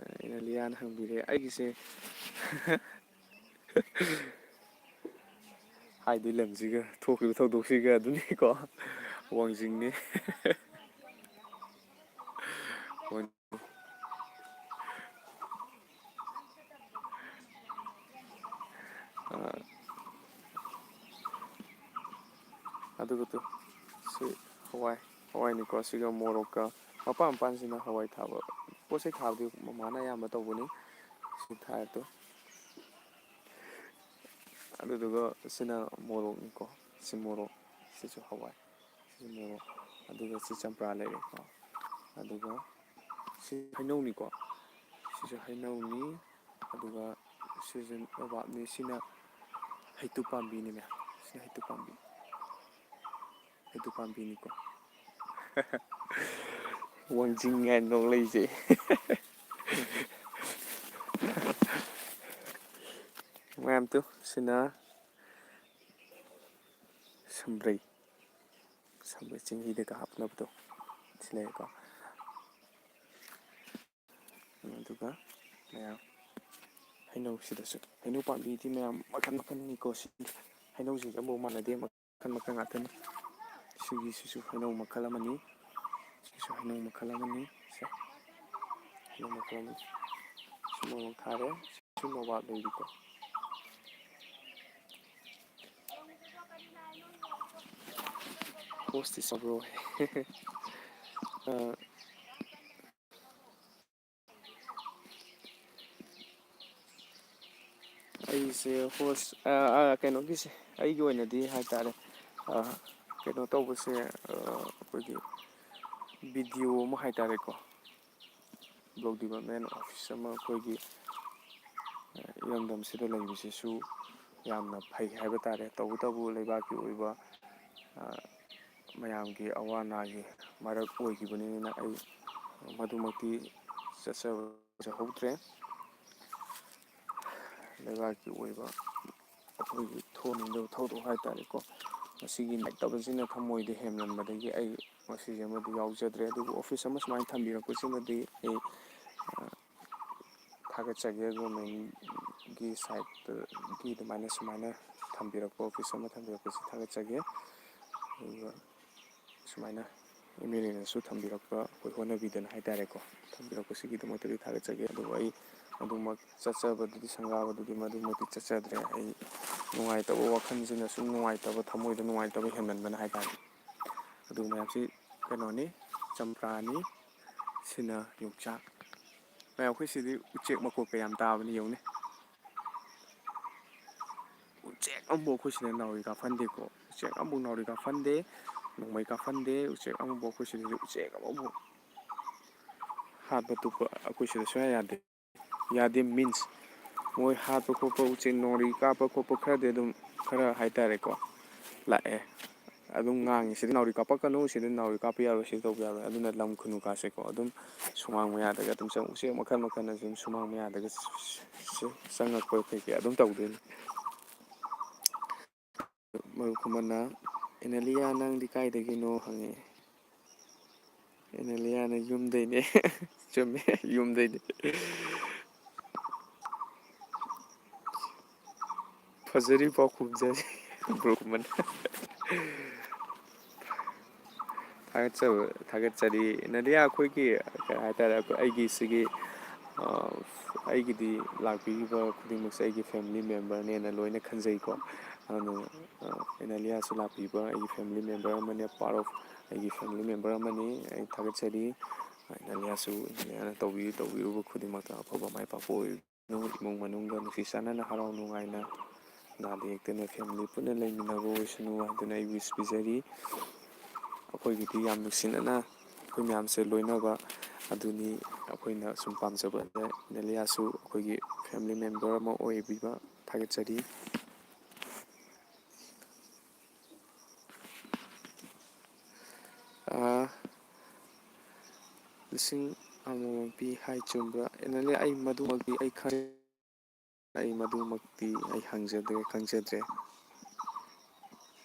ꯑꯩꯅ ꯂꯤꯌꯥꯅ ꯍꯪꯕꯤꯔꯦ꯫ ꯑꯩꯒꯤꯁꯦ ꯍꯥꯏꯗꯣꯏ ꯂꯝꯁꯤꯒ ꯊꯣꯛꯈꯤꯕ ꯊꯧꯗꯣꯛꯁꯤꯒ ꯑꯗꯨꯅꯤꯀꯣ꯫ ꯋꯥꯡꯖꯤꯡꯅꯤ꯫ ꯑ, ꯑꯗꯨꯒ ꯇꯨ, ꯁꯤ ꯀꯣ, ꯁꯤꯒ ꯃꯣꯔꯣꯛꯀ꯫ ꯃꯄꯥꯟ ꯃꯄꯥꯟꯁꯤꯅ ꯍꯋꯥꯏ ꯊꯥꯕ꯫ ꯄꯣꯠ ꯆꯩ ꯊꯥꯕꯗꯤ ꯃꯃꯥꯅ ꯑꯌꯥꯝꯕ ꯇꯧꯕꯅꯤ꯫ ꯁꯤ ꯊꯥꯔꯤꯗꯣ꯫ ꯑꯗꯨꯗꯨꯒ ꯁꯤꯅ ꯃꯣꯔꯣꯛꯅꯤꯀꯣ꯫ ꯁꯤ ꯃꯣꯔꯣꯛ꯫ ꯁꯤꯁꯨ ꯍꯋꯥꯏ꯫ ꯁꯤꯁꯨ ꯃꯣꯔꯣꯛ꯫ ꯑꯗꯨꯒ ꯁꯤ ꯆꯝꯄ꯭ꯔꯥ ꯂꯩꯔꯦꯀꯣ꯫ ꯑꯗꯨꯒ ꯁꯤ ꯍꯩꯅꯧꯅꯤꯀꯣ꯫ ꯁꯤꯁꯨ ꯍꯩꯅꯧꯅꯤ꯫ ꯑꯗꯨꯒ ꯁꯤꯁꯨ ꯅꯣꯕꯥꯞꯅꯤ꯫ ꯁꯤꯅ ꯍꯩꯇꯨꯞ ꯄꯥꯝꯕꯤꯅꯤꯅꯦ꯫ ꯁꯤꯅ ꯍꯩꯇꯨꯞ ꯄꯥꯝꯕꯤ꯫ ꯍꯩꯇꯨꯞ ꯄꯥꯝꯕꯤꯅꯤꯀꯣ꯫ ꯋꯥꯡꯖꯤꯡ ꯍꯥꯏꯅ ꯅꯣꯛꯂꯛꯏꯁꯦ꯫ ꯃꯌꯥꯝ ꯇꯨ, ꯁꯤꯅ ꯁꯝꯕ꯭ꯔꯩ꯫ ꯁꯝꯕ꯭ꯔꯩ ꯆꯤꯡꯍꯤꯗꯒ ꯍꯥꯞꯅꯕꯗꯣ꯫ ꯁꯤ ꯂꯩꯔꯦꯀꯣ꯫ ꯑꯗꯨꯒ ꯃꯌꯥꯝ ꯍꯩꯅꯧꯁꯤꯗꯁꯨ, ꯍꯩꯅꯧ ꯄꯥꯝꯕꯤꯗꯤ ꯃꯌꯥꯝ ꯃꯈꯜ ꯃꯈꯜꯅꯤꯀꯣ꯫ ꯁꯤ ꯍꯩꯅꯧꯁꯤꯡꯁꯦ ꯑꯃꯐꯥꯎ ꯃꯥꯟꯅꯗꯦ, ꯃꯈꯜ ꯃꯈꯜ ꯉꯥꯛꯇꯅꯤ꯫ ꯁꯤꯒꯤꯁꯤꯁꯨ ꯍꯩꯅꯧ ꯃꯈꯜ ꯑꯃꯅꯤ꯫ ꯁꯤꯁꯨ ꯍꯩꯅꯧ ꯃꯈꯜ ꯑꯃꯅꯤ꯫ ꯁꯦ, ꯍꯩꯅꯧ ꯃꯈꯜ ꯑꯃꯅꯤ꯫ ꯁꯤ ꯃꯣꯔꯣꯛ ꯊꯥꯔꯦ꯫ ꯁꯤ ꯅꯣꯕꯥꯞ ꯂꯩꯔꯤꯀꯣ꯫ ꯍꯣꯁꯇꯤ ꯆꯥꯕ꯭ꯔꯣ? ꯑ, ꯑꯩꯁꯦ ꯍꯣꯁ, ꯑ, ꯑ, ꯀꯩꯅꯣꯒꯤꯁꯦ, ꯑꯩꯒꯤ ꯑꯣꯏꯅꯗꯤ ꯍꯥꯏꯇꯥꯔꯦ, ꯑ, ꯀꯩꯅꯣ ꯇꯧꯕꯁꯦ, ꯑ, ꯑꯩꯈꯣꯏꯒꯤ ꯚꯤꯗꯤꯑꯣ ꯑꯃ ꯍꯥꯏꯇꯥꯔꯦꯀꯣ, ꯕ꯭ꯂꯣꯛ ꯗꯤꯄꯥꯔꯠꯃꯦꯟ ꯑꯣꯐꯤꯁ ꯑꯃ ꯑꯩꯈꯣꯏꯒꯤ, ꯑ, ꯏꯔꯝꯗꯝꯁꯤꯗ ꯂꯩꯕꯁꯤꯁꯨ ꯌꯥꯝꯅ ꯐꯩ ꯍꯥꯏꯕ ꯇꯥꯔꯦ꯫ ꯇꯧꯕꯇꯕꯨ ꯂꯩꯕꯥꯛꯀꯤ ꯑꯣꯏꯕ, ꯑ, ꯃꯌꯥꯝꯒꯤ ꯑꯋꯥ ꯑꯅꯥꯒꯤ ꯃꯔꯛ ꯑꯣꯏꯈꯤꯕꯅꯤꯅ ꯑꯩ ꯃꯗꯨꯃꯛꯇꯤ ꯆꯠꯆꯕ ꯆꯠꯍꯧꯗ꯭ꯔꯦ꯫ ꯂꯩꯕꯥꯛꯀꯤ ꯑꯣꯏꯕ ꯑꯩꯈꯣꯏꯒꯤ ꯊꯣꯛꯍꯟꯅꯤꯡꯗꯕ ꯊꯧꯗꯣꯛ ꯍꯥꯏ ꯇꯥꯔꯦꯀꯣ, ꯃꯁꯤꯒꯤ ꯅꯨꯡꯉꯥꯏꯇꯕꯁꯤꯅ ꯊꯃꯣꯏꯗ ꯍꯦꯟꯃꯟꯕꯗꯒꯤ ꯑꯩ ꯃꯁꯤꯁꯦ ꯑꯃꯗꯤ ꯌꯥꯎꯖꯗ꯭ꯔꯦ꯫ ꯑꯗꯨꯕꯨ ꯑꯣꯐꯤꯁ ꯑꯃ ꯁꯨꯃꯥꯏꯅ ꯊꯝꯕꯤꯔꯛꯄꯁꯤꯃꯗꯤ ꯑꯩ, ꯑ, ꯊꯥꯒꯠꯆꯒꯦ꯫ ꯒꯣꯔꯃꯦꯟꯒꯤ ꯁꯥꯏꯠꯇꯒꯤ ꯑꯗꯨꯃꯥꯏꯅ, ꯁꯨꯃꯥꯏꯅ ꯊꯝꯕꯤꯔꯛꯄ, ꯑꯣꯐꯤꯁ ꯑꯃ ꯊꯝꯕꯤꯔꯛꯄꯁꯤ ꯊꯥꯒꯠꯆꯒꯦ꯫ ꯑꯗꯨꯒ ꯁꯨꯃꯥꯏꯅ ꯑꯦꯝ ꯑꯦꯜ ꯑꯦꯅꯁꯨ ꯊꯝꯕꯤꯔꯛꯄ, ꯑꯩꯈꯣꯏ ꯍꯣꯠꯅꯕꯤꯗꯅ ꯍꯥꯏ ꯇꯥꯔꯦꯀꯣ, ꯊꯝꯕꯤꯔꯛꯄꯁꯤꯒꯤꯗꯃꯛꯇꯗꯤ ꯊꯥꯒꯠꯆꯒꯦ꯫ ꯑꯗꯨꯕꯨ ꯑꯩ ꯑꯗꯨꯃꯛ ꯆꯠꯆꯕꯗꯨꯗꯤ, ꯁꯪꯒꯥꯕꯗꯨꯗꯤ ꯃꯗꯨꯃꯛꯇꯤ ꯆꯠꯆꯗ꯭ꯔꯦ꯫ ꯑꯩ ꯅꯨꯡꯉꯥꯏꯇꯕ ꯋꯥꯈꯜꯁꯤꯅ ꯁꯨꯝ ꯅꯨꯡꯉꯥꯏꯇꯕ, ꯊꯃꯣꯏꯗ ꯅꯨꯡꯉꯥꯏꯇꯕ ꯍꯦꯟꯃꯟꯕꯅ ꯍꯥꯏ ꯇꯥꯔꯦ꯫ ꯑꯗꯨ ꯃꯌꯥꯝꯁꯤ ꯀꯩꯅꯣꯅꯤ, ꯆꯝꯄ꯭ꯔꯥꯅꯤ, ꯁꯤꯅ ꯌꯣꯡꯆꯥꯛ꯫ ꯃꯌꯥꯝ, ꯑꯩꯈꯣꯏ ꯁꯤꯗꯤ ꯎꯆꯦꯛ ꯃꯈꯣꯟ ꯀꯌꯥꯝ ꯇꯥꯕꯅꯤ ꯌꯦꯡꯉꯨꯅꯦ꯫ ꯎꯆꯦꯛ ꯑꯃꯐꯥꯎ ꯑꯩꯈꯣꯏ ꯁꯤꯗ ꯅꯥꯎꯔꯤ ꯀꯥꯞꯍꯟꯗꯦꯀꯣ꯫ ꯎꯆꯦꯛ ꯑꯃꯐꯥꯎ ꯅꯥꯎꯔꯤ ꯀꯥꯞꯍꯟꯗꯦ, ꯅꯣꯡꯃꯩ ꯀꯥꯞꯍꯟꯗꯦ꯫ ꯎꯆꯦꯛ ꯑꯃꯐꯥꯎ ꯑꯩꯈꯣꯏ ꯁꯤꯗꯗꯤ, ꯎꯆꯦꯛ ꯑꯃꯐꯥꯎ ꯍꯥꯠꯄ ꯇꯨꯞꯄ ꯑꯩꯈꯣꯏ ꯁꯤꯗ ꯁꯨꯡꯌꯥ ꯌꯥꯗꯦ꯫ ꯌꯥꯗꯦ means, ꯃꯣꯏ ꯍꯥꯠꯄ ꯈꯣꯠꯄ, ꯎꯆꯦꯛ ꯅꯥꯎꯔꯤ ꯀꯥꯞꯄ ꯈꯣꯠꯄ ꯈꯔꯗꯤ ꯑꯗꯨꯝ, ꯈꯔ ꯍꯥꯏꯇꯥꯔꯦꯀꯣ, ꯂꯥꯛꯑꯦ꯫ ꯑꯗꯨꯝ ꯉꯥꯡꯉꯤ, "ꯁꯤꯗ ꯅꯥꯎꯔꯤ ꯀꯥꯞꯄꯛꯀꯅꯨ, ꯁꯤꯗ ꯅꯥꯎꯔꯤ ꯀꯥꯞꯄ ꯌꯥꯔꯣꯏ, ꯁꯤꯗ ꯇꯧꯕ ꯌꯥꯔꯣꯏ", ꯑꯗꯨꯅ ꯂꯝ ꯈꯨꯅꯨ ꯀꯥꯁꯦꯀꯣ꯫ ꯑꯗꯨꯝ ꯁꯨꯃꯥꯡ ꯃꯌꯥꯗꯒ ꯑꯗꯨꯝ ꯆꯪ-, ꯎꯆꯦꯛ ꯃꯈꯜ ꯃꯈꯜꯅ ꯑꯗꯨꯝ ꯁꯨꯃꯥꯡ ꯃꯌꯥꯗꯒ ꯆꯪꯉꯛꯄ ꯀꯩꯀꯩ ꯑꯗꯨꯝ ꯇꯧꯗꯣꯏꯅꯤ꯫ ꯃꯔꯨꯞ ꯑꯃꯅ, "ꯑꯦꯅꯥꯂꯤꯌꯥ, ꯅꯪꯗꯤ ꯀꯥꯏꯗꯒꯤꯅꯣ?" ꯍꯪꯉꯛꯑꯦ꯫ ꯑꯦꯅꯥꯂꯤꯌꯥꯅ, "ꯌꯨꯝꯗꯩꯅꯦ꯫" ꯆꯨꯝꯃꯦ, ꯌꯨꯝꯗꯩꯅꯦ꯫ ꯐꯖꯔꯤ ꯄꯥꯎꯈꯨꯝꯖꯔꯤ꯫ ꯕ꯭ꯔꯣ ꯑꯃꯅ꯫ ꯊꯥꯒꯠꯆꯕ-, ꯊꯥꯒꯠꯆꯔꯤ꯫ ꯅꯗꯤꯌꯥ, ꯑꯩꯈꯣꯏꯒꯤ, ꯀꯩ ꯍꯥꯏꯇꯥꯔꯦ, ꯑꯩꯈꯣꯏ, ꯑꯩꯒꯤ ꯁꯤꯒꯤ, ꯑ, ꯑꯩꯒꯤꯗꯤ ꯂꯥꯛꯄꯤꯔꯤꯕ ꯈꯨꯗꯤꯡꯃꯛꯁꯦ ꯑꯩꯒꯤ family memberꯅꯦꯅ ꯂꯣꯏꯅ ꯈꯟꯖꯩꯀꯣ꯫ ꯑꯗꯨꯅ, ꯑ, ꯑꯦꯅꯥꯂꯤꯌꯥꯁꯨ ꯂꯥꯛꯄꯤꯕ ꯑꯩꯒꯤ family member ꯑꯃꯅꯤ, part of ꯑꯩꯒꯤ family member ꯑꯃꯅꯤ꯫ ꯑꯩ ꯊꯥꯒꯠꯆꯔꯤ꯫ ꯑꯦꯅꯥꯂꯤꯌꯥꯁꯨ, ꯑꯦꯅꯥꯂꯤꯌꯥꯅ ꯇꯧꯕꯤ-, ꯇꯧꯕꯤꯔꯨꯕ ꯈꯨꯗꯤꯡꯃꯛꯇ ꯑꯐꯕ ꯃꯥꯏ ꯄꯥꯛꯄ ꯑꯣꯏ꯫ ꯏꯃꯨꯡ ꯃꯅꯨꯡꯗ ꯅꯨꯡꯁꯤ ꯆꯥꯟꯅꯅ, ꯍꯔꯥꯎ ꯅꯨꯡꯉꯥꯏꯅ, ꯅꯥꯗ ꯌꯦꯛꯇꯅ family ꯄꯨꯟꯅ ꯂꯩꯃꯤꯟꯅꯕ ꯑꯣꯏꯁꯅꯨ ꯍꯥꯏꯗꯨꯅ ꯑꯩ wish ꯄꯤꯖꯔꯤ꯫ ꯑꯩꯈꯣꯏꯒꯤꯗꯤ ꯌꯥꯝ ꯅꯨꯡꯁꯤꯅꯅ ꯑꯩꯈꯣꯏ ꯃꯌꯥꯝꯁꯦ ꯂꯣꯏꯅꯕ ꯑꯗꯨꯅꯤ ꯑꯩꯈꯣꯏꯅ ꯁꯨꯝ ꯄꯥꯝꯖꯕ꯫ ꯑꯗ ꯅꯦꯂꯤꯌꯥꯁꯨ ꯑꯩꯈꯣꯏꯒꯤ family member ꯑꯃ ꯑꯣꯏꯕꯤꯕ ꯊꯥꯒꯠꯆꯔꯤ꯫ ꯑꯥ, ꯂꯤꯁꯤꯡ ꯑꯃꯃꯝ ꯄꯤ ꯍꯥꯏ, ꯆꯨꯝꯕ꯭ꯔꯥ? ꯑꯦꯅꯥꯂꯤ, ꯑꯩ ꯃꯗꯨꯃꯛꯇꯤ ꯑꯩ ꯈꯪ-, ꯑꯩ ꯃꯗꯨꯃꯛꯇꯤ ꯑꯩ ꯍꯪꯖꯗ꯭ꯔꯦ, ꯈꯪꯖꯗ꯭ꯔꯦ꯫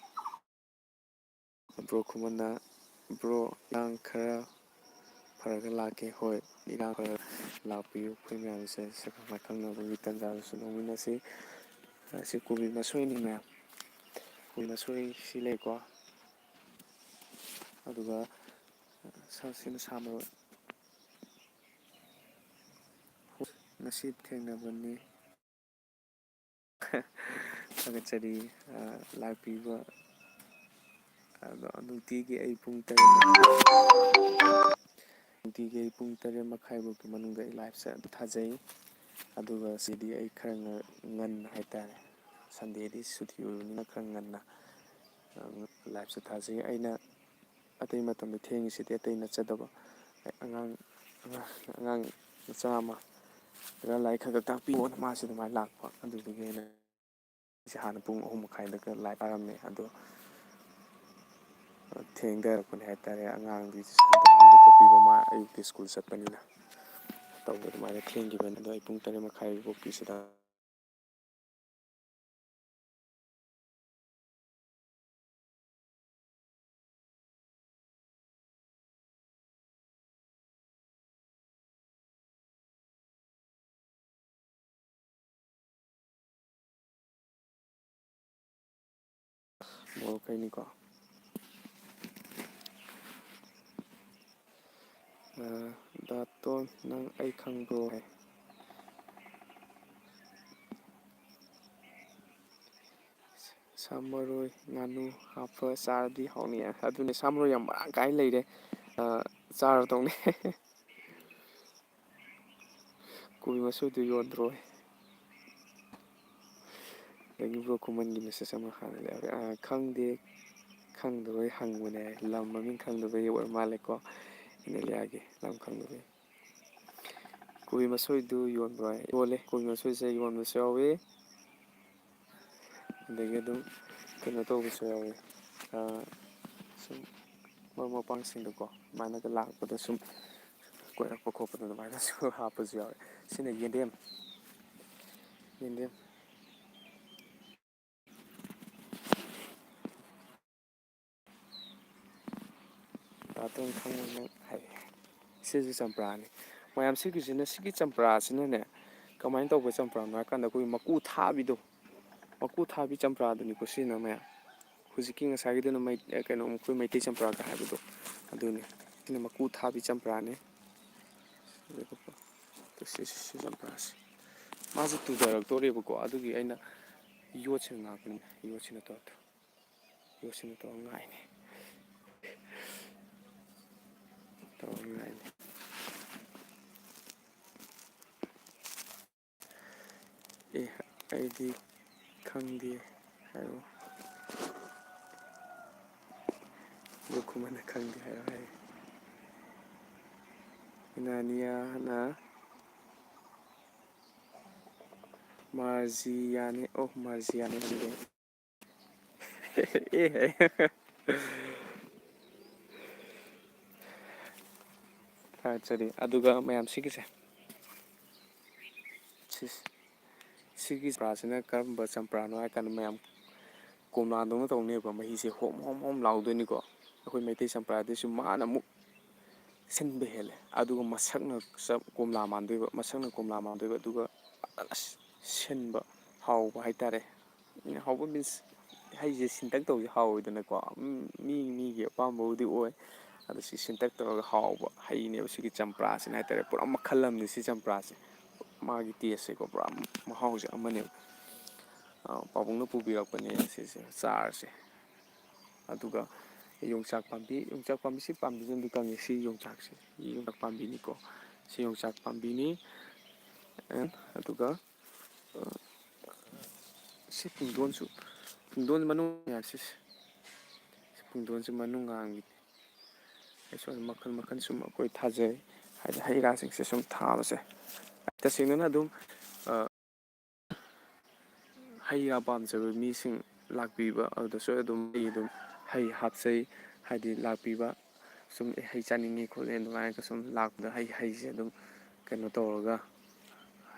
ꯕ꯭ꯔꯣ ꯈꯨꯃꯟꯅ, "ꯕ꯭ꯔꯣ, ꯏꯔꯥꯡ ꯈꯔ ꯐꯔꯒ ꯂꯥꯛꯀꯦ꯫" ꯍꯣꯏ, ꯏꯔꯥꯡ ꯐꯔꯒ ꯂꯥꯛꯄꯤꯌꯨ꯫ ꯑꯩꯈꯣꯏ ꯃꯌꯥꯝꯁꯦ ꯁꯛꯈꯪ ꯃꯥꯏꯈꯪꯅꯕꯒꯤ ꯇꯟꯖꯥꯗꯁꯨ ꯂꯧꯃꯤꯟꯅꯁꯤ꯫ ꯑꯁꯤ ꯀꯣꯕꯤ ꯃꯁꯣꯏ ꯅꯤꯡꯃ꯫ ꯀꯣꯕꯤ ꯃꯁꯣꯏ ꯁꯤ ꯂꯩꯀꯣ꯫ ꯑꯗꯨꯒ ꯁꯥ-, ꯁꯤꯅ ꯁꯥ ꯃꯔꯣꯏ꯫ ꯉꯁꯤ ꯊꯦꯡꯅꯕꯅꯤ꯫ ꯊꯥꯒꯠꯆꯔꯤ, ꯑ, ꯂꯥꯛꯄꯤꯕ ꯑꯗꯣ ꯅꯨꯡꯇꯤꯒꯤ ꯑꯩ ꯄꯨꯡ ꯇꯔꯦꯠ ꯃꯈꯥꯏ, ꯅꯨꯡꯇꯤꯒꯤ ꯑꯩ ꯄꯨꯡ ꯇꯔꯦꯠ ꯃꯈꯥꯏ ꯐꯥꯎꯒꯤ ꯃꯅꯨꯡꯗ ꯑꯩ ꯂꯥꯏꯞꯁꯦ ꯑꯗꯨꯝ ꯊꯥꯖꯩ꯫ ꯑꯗꯨꯒ ꯁꯤꯗꯤ ꯑꯩ ꯈꯔ ꯉ-, ꯉꯟꯅ ꯍꯥꯏꯇꯥꯔꯦ, ꯁꯟꯗꯦꯗꯤ ꯁꯨꯇꯤ ꯑꯣꯏꯕꯅꯤꯅ ꯈꯔ ꯉꯟꯅ, ꯑ, ꯂꯥꯏꯞꯁꯦ ꯊꯥꯖꯩ꯫ ꯑꯩꯅ ꯑꯇꯩ ꯃꯇꯝꯗ ꯊꯦꯡꯉꯤꯁꯤꯗꯤ ꯑꯇꯩ ꯅꯠꯆꯗꯕ, ꯑꯉꯥꯡ, ꯑꯉꯥꯡ, ꯑꯉꯥꯡ ꯃꯆꯥ ꯑꯃ ꯈꯔ ꯂꯥꯏꯔꯤꯛ ꯈꯔ ꯈꯔ ꯇꯥꯛꯄꯤꯌꯣꯅ ꯃꯥꯁꯦ ꯑꯗꯨꯃꯥꯏꯅ ꯂꯥꯛꯄ꯫ ꯑꯗꯨꯗꯨꯒꯤ ꯑꯩꯅ ꯑꯩꯁꯦ ꯍꯥꯟꯅ ꯄꯨꯡ ꯑꯍꯨꯝ ꯃꯈꯥꯏꯗꯒ ꯂꯥꯏꯞ ꯊꯥꯔꯝꯃꯦ꯫ ꯑꯗꯣ, ꯑ, ꯊꯦꯡꯊꯔꯛꯄꯅꯦ ꯍꯥꯏꯇꯥꯔꯦ꯫ ꯑꯉꯥꯡꯗꯤ ꯇꯨꯏꯁꯟ ꯇꯧꯕꯤꯕ ꯈꯣꯠꯄꯤꯕ, ꯃꯥ ꯑꯌꯨꯛꯇꯤ ꯁ꯭ꯀꯨꯜ ꯆꯠꯄꯅꯤꯅ꯫ ꯇꯧꯕ ꯑꯗꯨꯃꯥꯏꯅ ꯊꯦꯡꯈꯤꯕꯅꯤ꯫ ꯑꯗꯣ ꯑꯩ ꯄꯨꯡ ꯇꯔꯦꯠ ꯃꯈꯥꯏ ꯐꯥꯎꯀꯤꯁꯤꯗ ꯃꯣꯔꯣꯛ ꯈꯩꯅꯤꯀꯣ꯫ ꯑ, ꯗꯥꯇꯣꯟ, ꯅꯪ ꯑꯩ ꯈꯪꯕ꯭ꯔꯣ ꯍꯥꯏ꯫ ꯁꯥ ꯃꯔꯣꯏ, ꯉꯥꯅꯨ ꯍꯥꯞꯄ ꯆꯥꯔꯗꯤ ꯍꯥꯎꯅꯤ꯫ ꯑꯗꯨꯅꯦ, ꯁꯥ ꯃꯔꯣꯏ ꯌꯥꯝ ꯃꯔꯥꯡ ꯀꯥꯏꯅ ꯂꯩꯔꯦ꯫ ꯑ, ꯆꯥꯔꯗꯧꯅꯦ꯫ ꯀꯣꯕꯤ ꯃꯆꯣꯏꯗꯨ ꯌꯣꯟꯗ꯭ꯔꯣ? ꯑꯗꯒꯤ ꯕ꯭ꯔꯣ ꯈꯨꯃꯟꯒꯤ ꯃꯦꯁꯦꯖ ꯑꯃ ꯍꯥꯟꯅ ꯂꯩꯔꯦ꯫ ꯑ, ꯈꯪꯗꯦ, ꯈꯪꯗꯕꯩ ꯍꯪꯕꯅꯦ꯫ ꯂꯝ ꯃꯃꯤꯡ ꯈꯪꯗꯕꯩ ꯑꯣꯏꯔ ꯃꯥꯜꯂꯦꯀꯣ꯫ ꯑꯦꯅꯦꯂꯤꯌꯥꯒꯤ ꯂꯝ ꯈꯪꯗꯕꯩ꯫ ꯀꯣꯕꯤ ꯃꯁꯣꯏꯗꯨ ꯌꯣꯟꯕ꯭ꯔꯣ? ꯌꯣꯜꯂꯦ꯫ ꯀꯣꯕꯤ ꯃꯁꯣꯏꯁꯦ ꯌꯣꯟꯕꯁꯨ ꯌꯥꯎꯋꯤ, ꯑꯗꯒꯤ ꯑꯗꯨꯝ ꯀꯩꯅꯣ ꯇꯧꯕꯁꯨ ꯌꯥꯎꯋꯤ꯫ ꯑꯥ, ꯁꯨꯝ ꯃꯔꯨꯞ ꯃꯄꯥꯡꯁꯤꯡꯗꯀꯣ, ꯑꯗꯨꯃꯥꯏꯅꯒ ꯂꯥꯛꯄꯗ ꯁꯨꯝ ꯀꯣꯏꯔꯛꯄ ꯈꯣꯠꯄꯗ ꯑꯗꯨꯃꯥꯏꯅꯁꯨ ꯍꯥꯞꯄꯁꯨ ꯌꯥꯎꯋꯤ꯫ ꯁꯤꯅ ꯌꯦꯟꯗꯦꯝ, ꯌꯦꯟꯗꯦꯝ꯫ ꯗꯥꯇꯣꯟ ꯈꯪꯕ ꯅꯪ ꯍꯥꯏ꯫ ꯁꯤꯁꯨ ꯆꯝꯄ꯭ꯔꯥꯅꯤ꯫ ꯃꯌꯥꯝ, ꯁꯤꯒꯤꯁꯤꯅ, ꯁꯤꯒꯤ ꯆꯝꯄ꯭ꯔꯥꯁꯤꯅꯅꯦ, ꯀꯃꯥꯏꯅ ꯇꯧꯕ ꯆꯝꯄ꯭ꯔꯥꯅꯣ ꯍꯥꯏ ꯀꯥꯟꯗ, ꯑꯩꯈꯣꯏ ꯃꯀꯨ ꯊꯥꯕꯤꯗꯣ, ꯃꯀꯨ ꯊꯥꯕꯤ ꯆꯝꯄ꯭ꯔꯥꯗꯨꯅꯤꯀꯣ ꯁꯤꯅ, ꯃꯌꯥꯝ꯫ ꯍꯧꯖꯤꯛꯀꯤ ꯉꯁꯥꯏꯒꯤꯗꯨꯅ ꯃꯩ-, ꯀꯩꯅꯣ, ꯑꯩꯈꯣꯏ ꯃꯩꯇꯩ ꯆꯝꯄ꯭ꯔꯥꯒ ꯍꯥꯏꯕꯗꯣ, ꯑꯗꯨꯅꯤ꯫ ꯁꯤꯅ ꯃꯀꯨ ꯊꯥꯕꯤ ꯆꯝꯄ꯭ꯔꯥꯅꯤ꯫ ꯁꯤ, ꯁꯤ, ꯁꯤ ꯆꯝꯄ꯭ꯔꯥꯁꯤ꯫ ꯃꯥꯁꯦ ꯇꯨꯊꯔꯛꯇꯣꯔꯦꯕꯀꯣ, ꯑꯗꯨꯒꯤ ꯑꯩꯅ ꯌꯣꯠꯁꯤꯅ ꯉꯥꯛꯄꯅꯤ, ꯌꯣꯠꯁꯤꯅ ꯇꯧꯔ, ꯌꯣꯠꯁꯤꯅ ꯇꯧꯔ ꯉꯥꯛꯏꯅꯤ꯫ ꯅꯨꯡꯉꯥꯏꯅꯤ꯫ ꯑꯦ, ꯑꯩꯗꯤ ꯈꯪꯗꯦ ꯍꯥꯏꯔꯣ꯫ ꯂꯨꯈꯨꯃꯅ ꯈꯪꯗꯦ ꯍꯥꯏꯔꯣ ꯍꯥꯏ꯫ ꯏꯅꯥꯅꯤꯌꯥꯅ ꯃꯥꯔꯖꯤꯌꯥꯅꯤ꯫ ꯑꯣ, ꯃꯥꯔꯖꯤꯌꯥꯅꯤ ꯍꯥꯏꯕꯗꯣ꯫ ꯑꯦ, ꯑꯦ꯫ ꯊꯥꯒꯠꯆꯔꯤ꯫ ꯑꯗꯨꯒ ꯃꯌꯥꯝ ꯁꯤꯒꯤꯁꯦ, ꯁꯤꯁ-, ꯁꯤꯒꯤ ꯆꯝꯄ꯭ꯔꯥꯁꯤꯅ ꯀꯔꯝꯕ ꯆꯝꯄ꯭ꯔꯥꯅꯣ ꯍꯥꯏ ꯀꯥꯟꯗ, ꯃꯌꯥꯝ ꯀꯣꯝꯂꯥꯗꯧꯅ ꯇꯧꯅꯦꯕ, ꯃꯍꯤꯁꯦ ꯍꯣꯝ ꯍꯣꯝ ꯍꯣꯝ ꯂꯥꯎꯗꯣꯏꯅꯤꯀꯣ꯫ ꯑꯩꯈꯣꯏ ꯃꯩꯇꯩ ꯆꯝꯄ꯭ꯔꯥꯗꯩꯁꯨ ꯃꯥꯅ ꯑꯃꯨꯛ ꯁꯤꯟꯕ ꯍꯦꯜꯂꯦ꯫ ꯑꯗꯨꯒ ꯃꯁꯛꯅ ꯆꯞ-, ꯀꯣꯝꯂꯥ ꯃꯥꯟꯗꯣꯏꯕ, ꯃꯁꯛꯅ ꯀꯣꯝꯂꯥ ꯃꯥꯟꯗꯣꯏꯕ, ꯑꯗꯨꯒ ꯐꯖꯅ ꯁꯤꯟꯕ, ꯍꯥꯎꯕ ꯍꯥꯏꯇꯥꯔꯦ꯫ ꯍꯥꯎꯕ means ꯍꯩꯁꯦ ꯁꯤꯟꯇꯛ ꯇꯧꯁꯦ ꯍꯥꯎꯋꯤꯗꯅꯀꯣ꯫ ꯎꯝ, ꯃꯤ ꯃꯤꯒꯤ ꯑꯄꯥꯝꯕꯕꯨꯗꯤ ꯑꯣꯏ꯫ ꯑꯗꯣ ꯁꯤ ꯁꯤꯟꯇꯛ ꯇꯧꯔꯒ ꯍꯥꯎꯕ ꯍꯩꯅꯦꯕ ꯁꯤꯒꯤ ꯆꯝꯄ꯭ꯔꯥꯁꯤꯅ ꯍꯥꯏꯇꯥꯔꯦ꯫ ꯄꯨꯔꯥ ꯃꯈꯜ ꯑꯃꯅꯤ ꯁꯤ ꯆꯝꯄ꯭ꯔꯥꯁꯦ꯫ ꯃꯥꯒꯤ taste ꯁꯦꯀꯣ, ꯄꯨꯔꯥ ꯃꯍꯥꯎꯁꯦ ꯑꯃꯅꯦꯕ꯫ ꯑ, ꯄꯥꯕꯨꯡꯅ ꯄꯨꯕꯤꯔꯛꯄꯅꯦ ꯁꯤꯁꯦ, ꯆꯥꯔꯁꯦ꯫ ꯑꯗꯨꯒ ꯌꯣꯡꯆꯥꯛ ꯄꯥꯝꯕꯤ, ꯌꯣꯡꯆꯥꯛ ꯄꯥꯝꯕꯤꯁꯤ, ꯄꯥꯝꯕꯤꯁꯤ ꯑꯗꯨꯝ ꯀꯪꯉꯦ꯫ ꯁꯤ ꯌꯣꯡꯆꯥꯛꯁꯦ, ꯌꯣꯡꯆꯥꯛ ꯄꯥꯝꯕꯤꯅꯤꯀꯣ꯫ ꯁꯤ ꯌꯣꯡꯆꯥꯛ ꯄꯥꯝꯕꯤꯅꯤ꯫ And ꯑꯗꯨꯒ, ꯑ, ꯁꯤ ꯄꯨꯡꯗꯣꯟꯁꯨ, ꯄꯨꯡꯗꯣꯟ ꯃꯅꯨꯡ ꯌꯥ ꯁꯤꯁꯦ꯫ ꯁꯤ ꯄꯨꯡꯗꯣꯟꯁꯨ ꯃꯅꯨꯡ ꯉꯥꯡꯉꯤ꯫ ꯑꯩꯁꯨ ꯑꯗꯨꯝ ꯃꯈꯜ ꯃꯈꯜ ꯁꯨꯝ ꯑꯩꯈꯣꯏ ꯊꯥꯖꯩ꯫ ꯍꯥꯏꯗꯤ ꯍꯩ ꯔꯥꯁꯤꯡꯁꯦ ꯁꯨꯝ ꯊꯥꯕꯁꯦ꯫ ꯇꯁꯦꯡꯅꯅ ꯑꯗꯨꯝ, ꯑ, ꯍꯩ ꯔꯥ ꯄꯥꯝꯖꯕ ꯃꯤꯁꯤꯡ ꯂꯥꯛꯄꯤꯕ, ꯑꯗꯨꯗꯁꯨ ꯑꯗꯨꯝ ꯑꯩ ꯑꯗꯨꯝ ꯍꯩ ꯍꯥꯞꯆꯩ꯫ ꯍꯥꯏꯗꯤ ꯂꯥꯛꯄꯤꯕ ꯁꯨꯝ, "ꯑꯦ, ꯍꯩ ꯆꯥꯅꯤꯡꯉꯤ ꯈꯣꯠꯂꯤ" ꯑꯗꯨꯃꯥꯏꯅꯒ ꯁꯨꯝ ꯂꯥꯛꯄꯗ ꯍꯩ, ꯍꯩꯁꯦ ꯑꯗꯨꯝ ꯀꯩꯅꯣ ꯇꯧꯔꯒ,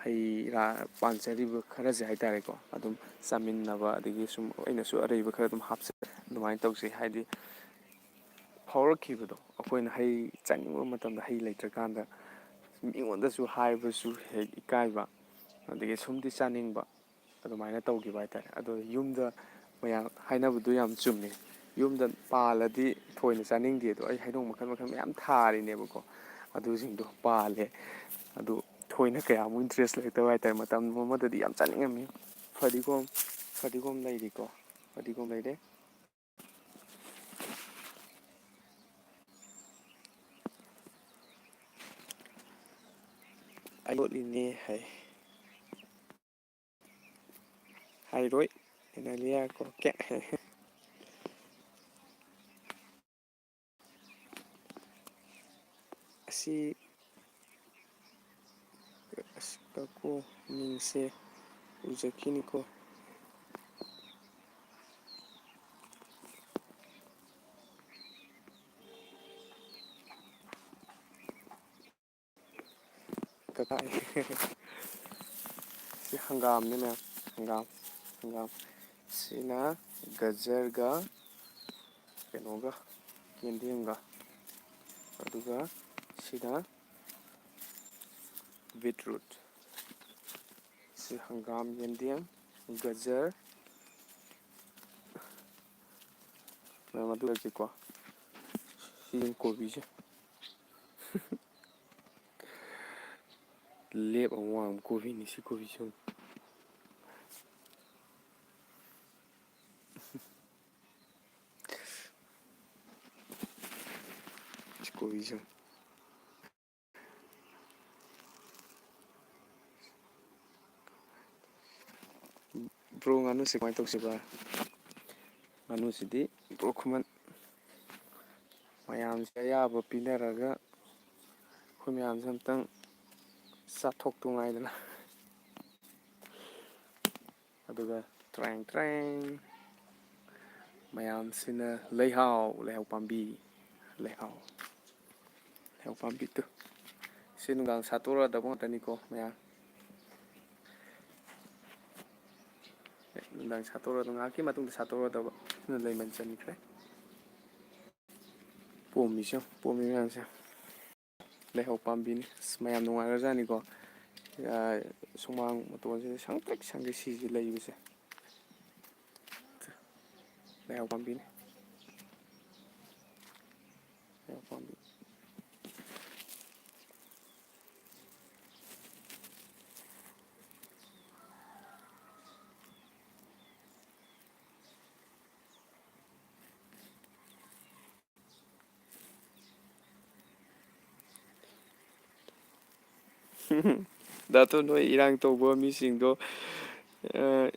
ꯍꯩ ꯔꯥ ꯄꯥꯟꯖꯔꯤꯕ ꯈꯔꯁꯦ ꯍꯥꯏꯇꯥꯔꯦꯀꯣ, ꯑꯗꯨꯝ ꯆꯥꯃꯤꯟꯅꯕ, ꯑꯗꯒꯤ ꯁꯨꯝ ꯑꯩꯅꯁꯨ ꯑꯔꯩꯕ ꯈꯔ ꯑꯗꯨꯝ ꯍꯥꯞꯆꯩ꯫ ꯑꯗꯨꯃꯥꯏꯅ ꯇꯧꯖꯩ꯫ ꯍꯥꯏꯗꯤ ꯐꯥꯎꯔꯛꯈꯤꯕꯗꯣ, ꯑꯩꯈꯣꯏꯅ ꯍꯩ ꯆꯥꯅꯤꯡꯕ ꯃꯇꯝꯗ ꯍꯩ ꯂꯩꯇ꯭ꯔꯀꯥꯟꯗ ꯃꯤꯉꯣꯟꯗꯁꯨ ꯍꯥꯏꯕꯁꯨ ꯍꯦꯛ ꯏꯀꯥꯏꯕ, ꯑꯗꯒꯤ ꯁꯨꯝꯗꯤ ꯆꯥꯅꯤꯡꯕ, ꯑꯗꯨꯃꯥꯏꯅ ꯇꯧꯈꯤꯕ ꯍꯥꯏꯇꯥꯔꯦ꯫ ꯑꯗꯣ ꯌꯨꯝꯗ ꯃꯌꯥꯝ ꯍꯥꯏꯅꯕꯗꯨ ꯌꯥꯝ ꯆꯨꯝꯃꯦ꯫ ꯌꯨꯝꯗ ꯄꯥꯜꯂꯗꯤ ꯊꯣꯏꯅ ꯆꯥꯅꯤꯡꯗꯦ꯫ ꯑꯗꯣ ꯑꯩ ꯍꯩꯅꯧ ꯃꯈꯜ ꯃꯈꯜ ꯃꯌꯥꯝ ꯊꯥꯔꯤꯅꯦꯕꯀꯣ, ꯑꯗꯨꯁꯤꯡꯗꯣ ꯄꯥꯜꯂꯦ꯫ ꯑꯗꯨ ꯊꯣꯏꯅ ꯀꯌꯥꯃꯨꯛ interest ꯂꯩꯔꯛꯇꯕ ꯍꯥꯏꯇꯥꯔꯦ꯫ ꯃꯇꯝ ꯑꯃꯗꯗꯤ ꯌꯥꯝ ꯆꯥꯅꯤꯡꯉꯝꯃꯤ꯫ ꯐꯗꯤꯒꯣꯝ, ꯐꯗꯤꯒꯣꯝ ꯂꯩꯔꯤꯀꯣ, ꯐꯗꯤꯒꯣꯝ ꯂꯩꯔꯦ꯫ ꯑꯩ ꯂꯣꯠꯂꯤꯅꯦ ꯍꯥꯏ꯫ ꯍꯥꯏꯔꯣꯏ꯫ ꯑꯩꯅ ꯂꯤꯌꯥ ꯀꯧꯔꯛꯀꯦ꯫ ꯑꯁꯤ, ꯑꯁ, ꯀꯀꯣ, ꯃꯤꯡꯁꯦ ꯎꯖꯈꯤꯅꯤꯀꯣ꯫ ꯀꯀꯥꯏ꯫ ꯁꯤ ꯍꯪꯒꯥꯝꯅꯤ ꯃꯌꯥꯝ꯫ ꯍꯪꯒꯥꯝ꯫ ꯍꯪꯒꯥꯝ꯫ ꯁꯤꯅ ꯒꯖꯔꯒ ꯀꯩꯅꯣꯒ, ꯌꯦꯟꯗꯦꯝꯒ꯫ ꯑꯗꯨꯒ ꯁꯤꯅ beetroot꯫ ꯁꯤ ꯍꯪꯒꯥꯝ, ꯌꯦꯟꯗꯦꯝ, ꯒꯖꯔ꯫ ꯃꯌꯥꯝ ꯑꯗꯨ ꯂꯩꯔꯁꯤꯀꯣ꯫ ꯁꯤ ꯀꯣꯕꯤꯁꯦ꯫ ꯂꯦꯞ ꯑꯃ ꯋꯥꯡꯕ ꯀꯣꯕꯤꯅꯤ ꯁꯤ ꯀꯣꯕꯤꯁꯨ꯫ ꯁꯤ ꯀꯣꯕꯤꯁꯨ꯫ Bro, ꯉꯥꯅꯨꯁꯦ ꯀꯃꯥꯏꯅ ꯇꯧꯁꯤꯕ? ꯉꯥꯅꯨꯁꯤꯗꯤ bro ꯈꯨꯃꯟ ꯃꯌꯥꯝꯁꯦ ꯑꯌꯥꯕ ꯄꯤꯅꯔꯒ ꯑꯩꯈꯣꯏ ꯃꯌꯥꯝꯁꯦ ꯑꯝꯇꯪ ꯆꯥꯊꯣꯛꯇꯨ ꯉꯥꯏꯗꯅ꯫ ꯑꯗꯨꯒ ꯇ꯭ꯔꯦꯡ ꯇ꯭ꯔꯦꯡ ꯃꯌꯥꯝꯁꯤꯅ ꯂꯩꯍꯥꯎ, ꯂꯩꯍꯥꯎ ꯄꯥꯝꯕꯤ, ꯂꯩꯍꯥꯎ, ꯂꯩꯍꯥꯎ ꯄꯥꯝꯕꯤꯗꯨ꯫ ꯁꯤ ꯅꯨꯡꯗꯥꯡ ꯁꯥꯠꯇꯣꯔꯗꯕ ꯉꯥꯛꯇꯅꯤꯀꯣ ꯃꯌꯥꯝ꯫ ꯅꯨꯡꯗꯥꯡ ꯁꯥꯠꯇꯣꯔꯗꯕ, ꯉꯥꯏꯍꯥꯛꯀꯤ ꯃꯇꯨꯡꯗ ꯁꯥꯠꯇꯣꯔꯗꯕ꯫ ꯁꯤꯅ ꯂꯩꯃꯟ ꯆꯟꯈ꯭ꯔꯦ꯫ ꯄꯣꯝꯃꯤꯁꯦ ꯌꯦꯡꯉꯨ, ꯄꯣꯝꯃꯤ ꯃꯌꯥꯝꯁꯦ꯫ ꯂꯩꯍꯥꯎ ꯄꯥꯝꯕꯤꯅꯤ꯫ ꯑꯁ, ꯃꯌꯥꯝ ꯅꯨꯡꯉꯥꯏꯈ꯭ꯔꯖꯥꯠꯅꯤꯀꯣ꯫ ꯑ, ꯁꯨꯃꯥꯡ ꯃꯇꯣꯟꯁꯤꯗ ꯁꯪꯇ꯭ꯔꯤꯛ ꯁꯪꯉꯦ ꯁꯤꯁꯦ ꯂꯩꯕꯁꯦ꯫ ꯂꯩꯍꯥꯎ ꯄꯥꯝꯕꯤꯅꯤ꯫ ꯂꯩꯍꯥꯎ ꯄꯥꯝꯕꯤ꯫ ꯗꯥꯇꯣ, ꯅꯣꯏ ꯏꯔꯥꯡ ꯇꯧꯕ ꯃꯤꯁꯤꯡꯗꯣ, ꯑ,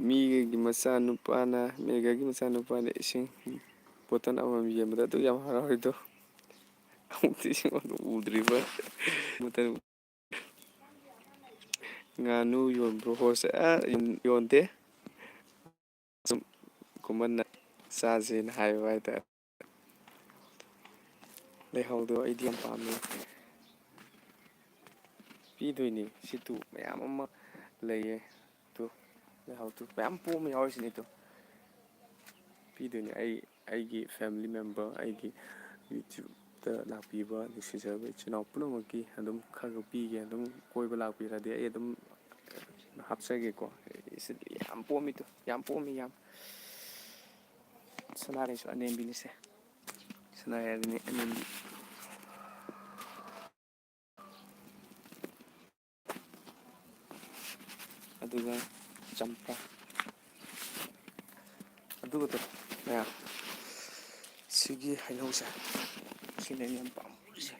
ꯃꯤꯒꯤ ꯃꯆꯥꯅꯨꯄꯥꯅ, ꯃꯦꯒꯥꯒꯤ ꯃꯆꯥꯅꯨꯄꯥꯅ ꯏꯁꯤꯡ ꯕꯣꯇꯜ ꯑꯃꯃꯝ ꯌꯦꯟꯕꯗ ꯑꯗꯨꯛ ꯌꯥꯝ ꯍꯔꯥꯎꯔꯤꯗꯣ꯫ ꯑꯃꯨꯛꯇꯤ ꯏꯁꯤꯡ ꯑꯗꯨ ꯎꯗ꯭ꯔꯤꯕ꯫ ꯕꯣꯇꯜ ꯉꯥꯅꯨ ꯌꯣꯟꯕ꯭ꯔꯣ ꯍꯣꯁ? ꯑ, ꯌꯣꯟ-, ꯌꯣꯟꯗꯦ꯫ ꯁꯨꯝ ꯀꯨꯝꯍꯟꯅ ꯆꯥꯁꯦꯅ ꯍꯥꯏꯕ ꯍꯥꯏꯇꯥꯔꯦ꯫ ꯂꯩꯍꯥꯎꯗꯣ ꯑꯩꯗꯤ ꯌꯥꯝ ꯄꯥꯝꯃꯦ꯫ ꯄꯤꯗꯣꯏꯅꯤ꯫ ꯁꯤ ꯇꯨ ꯃꯌꯥꯝ ꯑꯃ ꯂꯩꯌꯦ꯫ ꯇꯨ ꯂꯩꯍꯥꯎ ꯇꯨ ꯃꯌꯥꯝ ꯄꯣꯝꯃ ꯌꯥꯎꯔꯤꯁꯤꯅꯤ ꯇꯨ꯫ ꯄꯤꯗꯣꯏꯅꯤ꯫ ꯑꯩ, ꯑꯩꯒꯤ family member, ꯑꯩꯒꯤ YouTube ꯇ ꯂꯥꯛꯄꯤꯕ ꯅꯨꯡꯁꯤꯖꯔꯕ ꯏꯆꯤꯟ ꯏꯅꯥꯎ ꯄꯨꯝꯅꯃꯛꯀꯤ ꯑꯗꯨꯝ ꯈꯔ ꯈꯔ ꯄꯤꯒꯦ꯫ ꯑꯗꯨꯝ ꯀꯣꯏꯕ ꯂꯥꯛꯄꯤꯔꯗꯤ ꯑꯩ ꯑꯗꯨꯝ ꯍꯥꯞꯆꯒꯦꯀꯣ꯫ ꯁꯤꯗꯤ ꯌꯥꯝ ꯄꯣꯝꯃꯤꯗꯣ, ꯌꯥꯝ ꯄꯣꯝꯃꯤ, ꯌꯥꯝ꯫ ꯁꯅꯥꯔꯩꯁꯨ ꯑꯅꯦꯝꯕꯤꯅꯤꯁꯦ꯫ ꯁꯅꯥꯔꯩ ꯑꯅꯦꯝꯕꯤ꯫ ꯑꯗꯨꯒ ꯆꯝꯄ꯭ꯔꯥ꯫ ꯑꯗꯨꯒꯗꯣ ꯃꯌꯥꯝ, ꯁꯤꯒꯤ ꯍꯩꯅꯧꯁꯦ, ꯁꯤꯅꯦ ꯑꯩꯅ ꯌꯥꯝ ꯄꯥꯝꯃꯤꯁꯦ꯫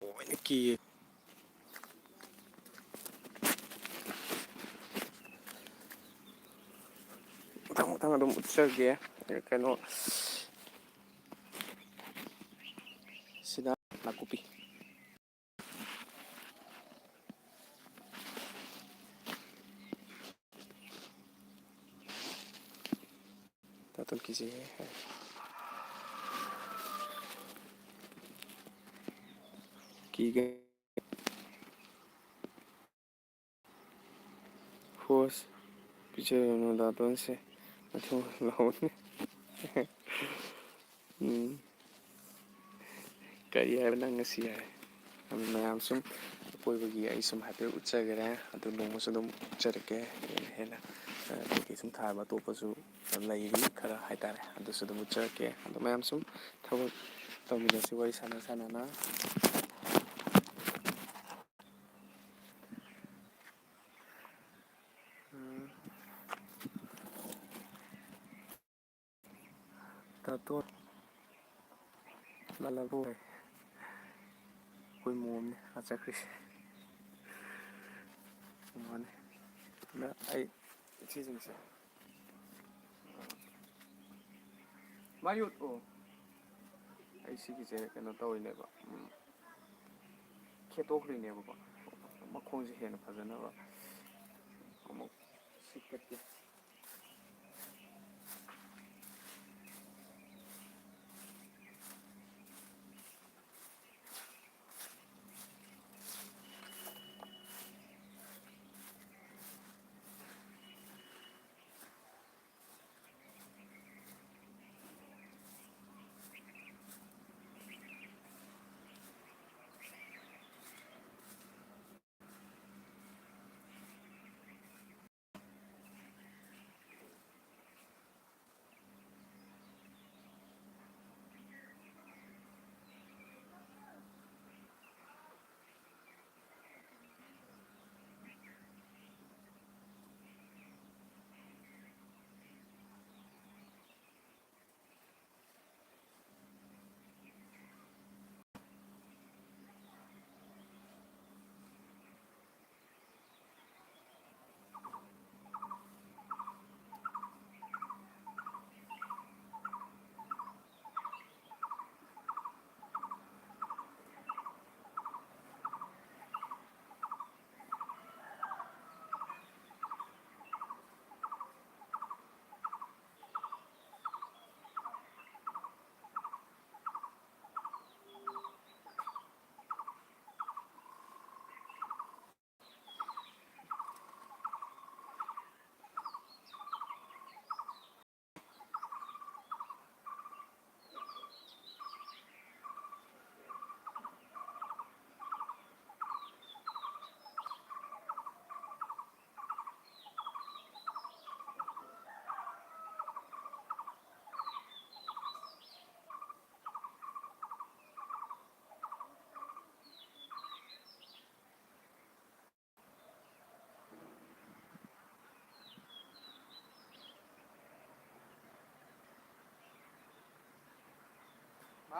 ꯂꯣꯏꯅ ꯀꯤꯌꯦ꯫ ꯃꯊꯪ ꯃꯊꯪ ꯑꯗꯨꯝ ꯎꯠꯆꯒꯦ꯫ ꯀꯩꯅꯣ, ꯁꯤꯗ ꯅꯥꯀꯨꯞꯄꯤ꯫ ꯇꯥꯇꯣꯟ ꯀꯤꯖꯩꯍꯦ꯫ ꯀꯤꯒ-, ꯍꯣꯁ ꯄꯤꯖꯔꯨꯅꯨ ꯗꯥꯇꯣꯟꯁꯦ꯫ ꯑꯗꯨ ꯂꯥꯎꯅꯤ꯫ ꯎꯝ꯫ ꯀꯔꯤ ꯍꯥꯏꯕ ꯅꯪ ꯉꯁꯤ ꯍꯥꯏ? ꯃꯌꯥꯝ ꯁꯨꯝ ꯑꯀꯣꯏꯕꯒꯤ ꯑꯩ ꯁꯨꯝ ꯍꯥꯏꯐꯦꯠ ꯎꯠꯆꯒꯦꯔꯦ꯫ ꯑꯗꯨ ꯅꯣꯡꯃꯁꯨ ꯑꯗꯨꯝ ꯎꯠꯆꯔꯛꯀꯦ ꯍꯦꯟꯅ ꯍꯦꯟꯅ꯫ ꯑꯗꯒꯤ ꯁꯨꯝ ꯊꯥꯕ ꯑꯇꯣꯞꯄꯁꯨ ꯌꯥꯝ ꯂꯩꯔꯤ ꯈꯔ ꯍꯥꯏꯇꯥꯔꯦ꯫ ꯑꯗꯨꯁꯨ ꯑꯗꯨꯝ ꯎꯠꯆꯔꯛꯀꯦ꯫ ꯑꯗꯣ ꯃꯌꯥꯝ ꯁꯨꯝ ꯊꯕꯛ ꯇꯧꯃꯤꯟꯅꯁꯤ ꯋꯥꯔꯤ ꯁꯥꯟꯅ ꯁꯥꯟꯅꯅ꯫ ꯎꯝ꯫ ꯇꯥꯇꯣꯟ꯫ ꯂꯥꯂꯥꯕꯨ꯫ ꯑꯩꯈꯣꯏ ꯃꯣꯝꯅꯤ ꯑꯥ ꯆꯠꯈ꯭ꯔꯤꯁꯦ꯫ ꯃꯣꯝꯅꯤ꯫ ꯑꯗ ꯑꯩ ꯁꯤꯁꯤꯡꯁꯦ꯫ ꯃꯥꯏ ꯎꯠꯂꯣ꯫ ꯑꯩ ꯁꯤꯒꯤꯁꯦ ꯀꯩꯅꯣ ꯇꯧꯔꯤꯅꯦꯕ꯫ ꯎꯝ꯫ ꯈꯦꯠꯇꯣꯛꯈ꯭ꯔꯤꯅꯦꯕꯀꯣ꯫ ꯃꯈꯣꯡꯁꯦ ꯍꯦꯟꯅ ꯐꯖꯅꯕ ꯑꯃꯨꯛ ꯁꯤꯛꯀꯠꯀꯦ꯫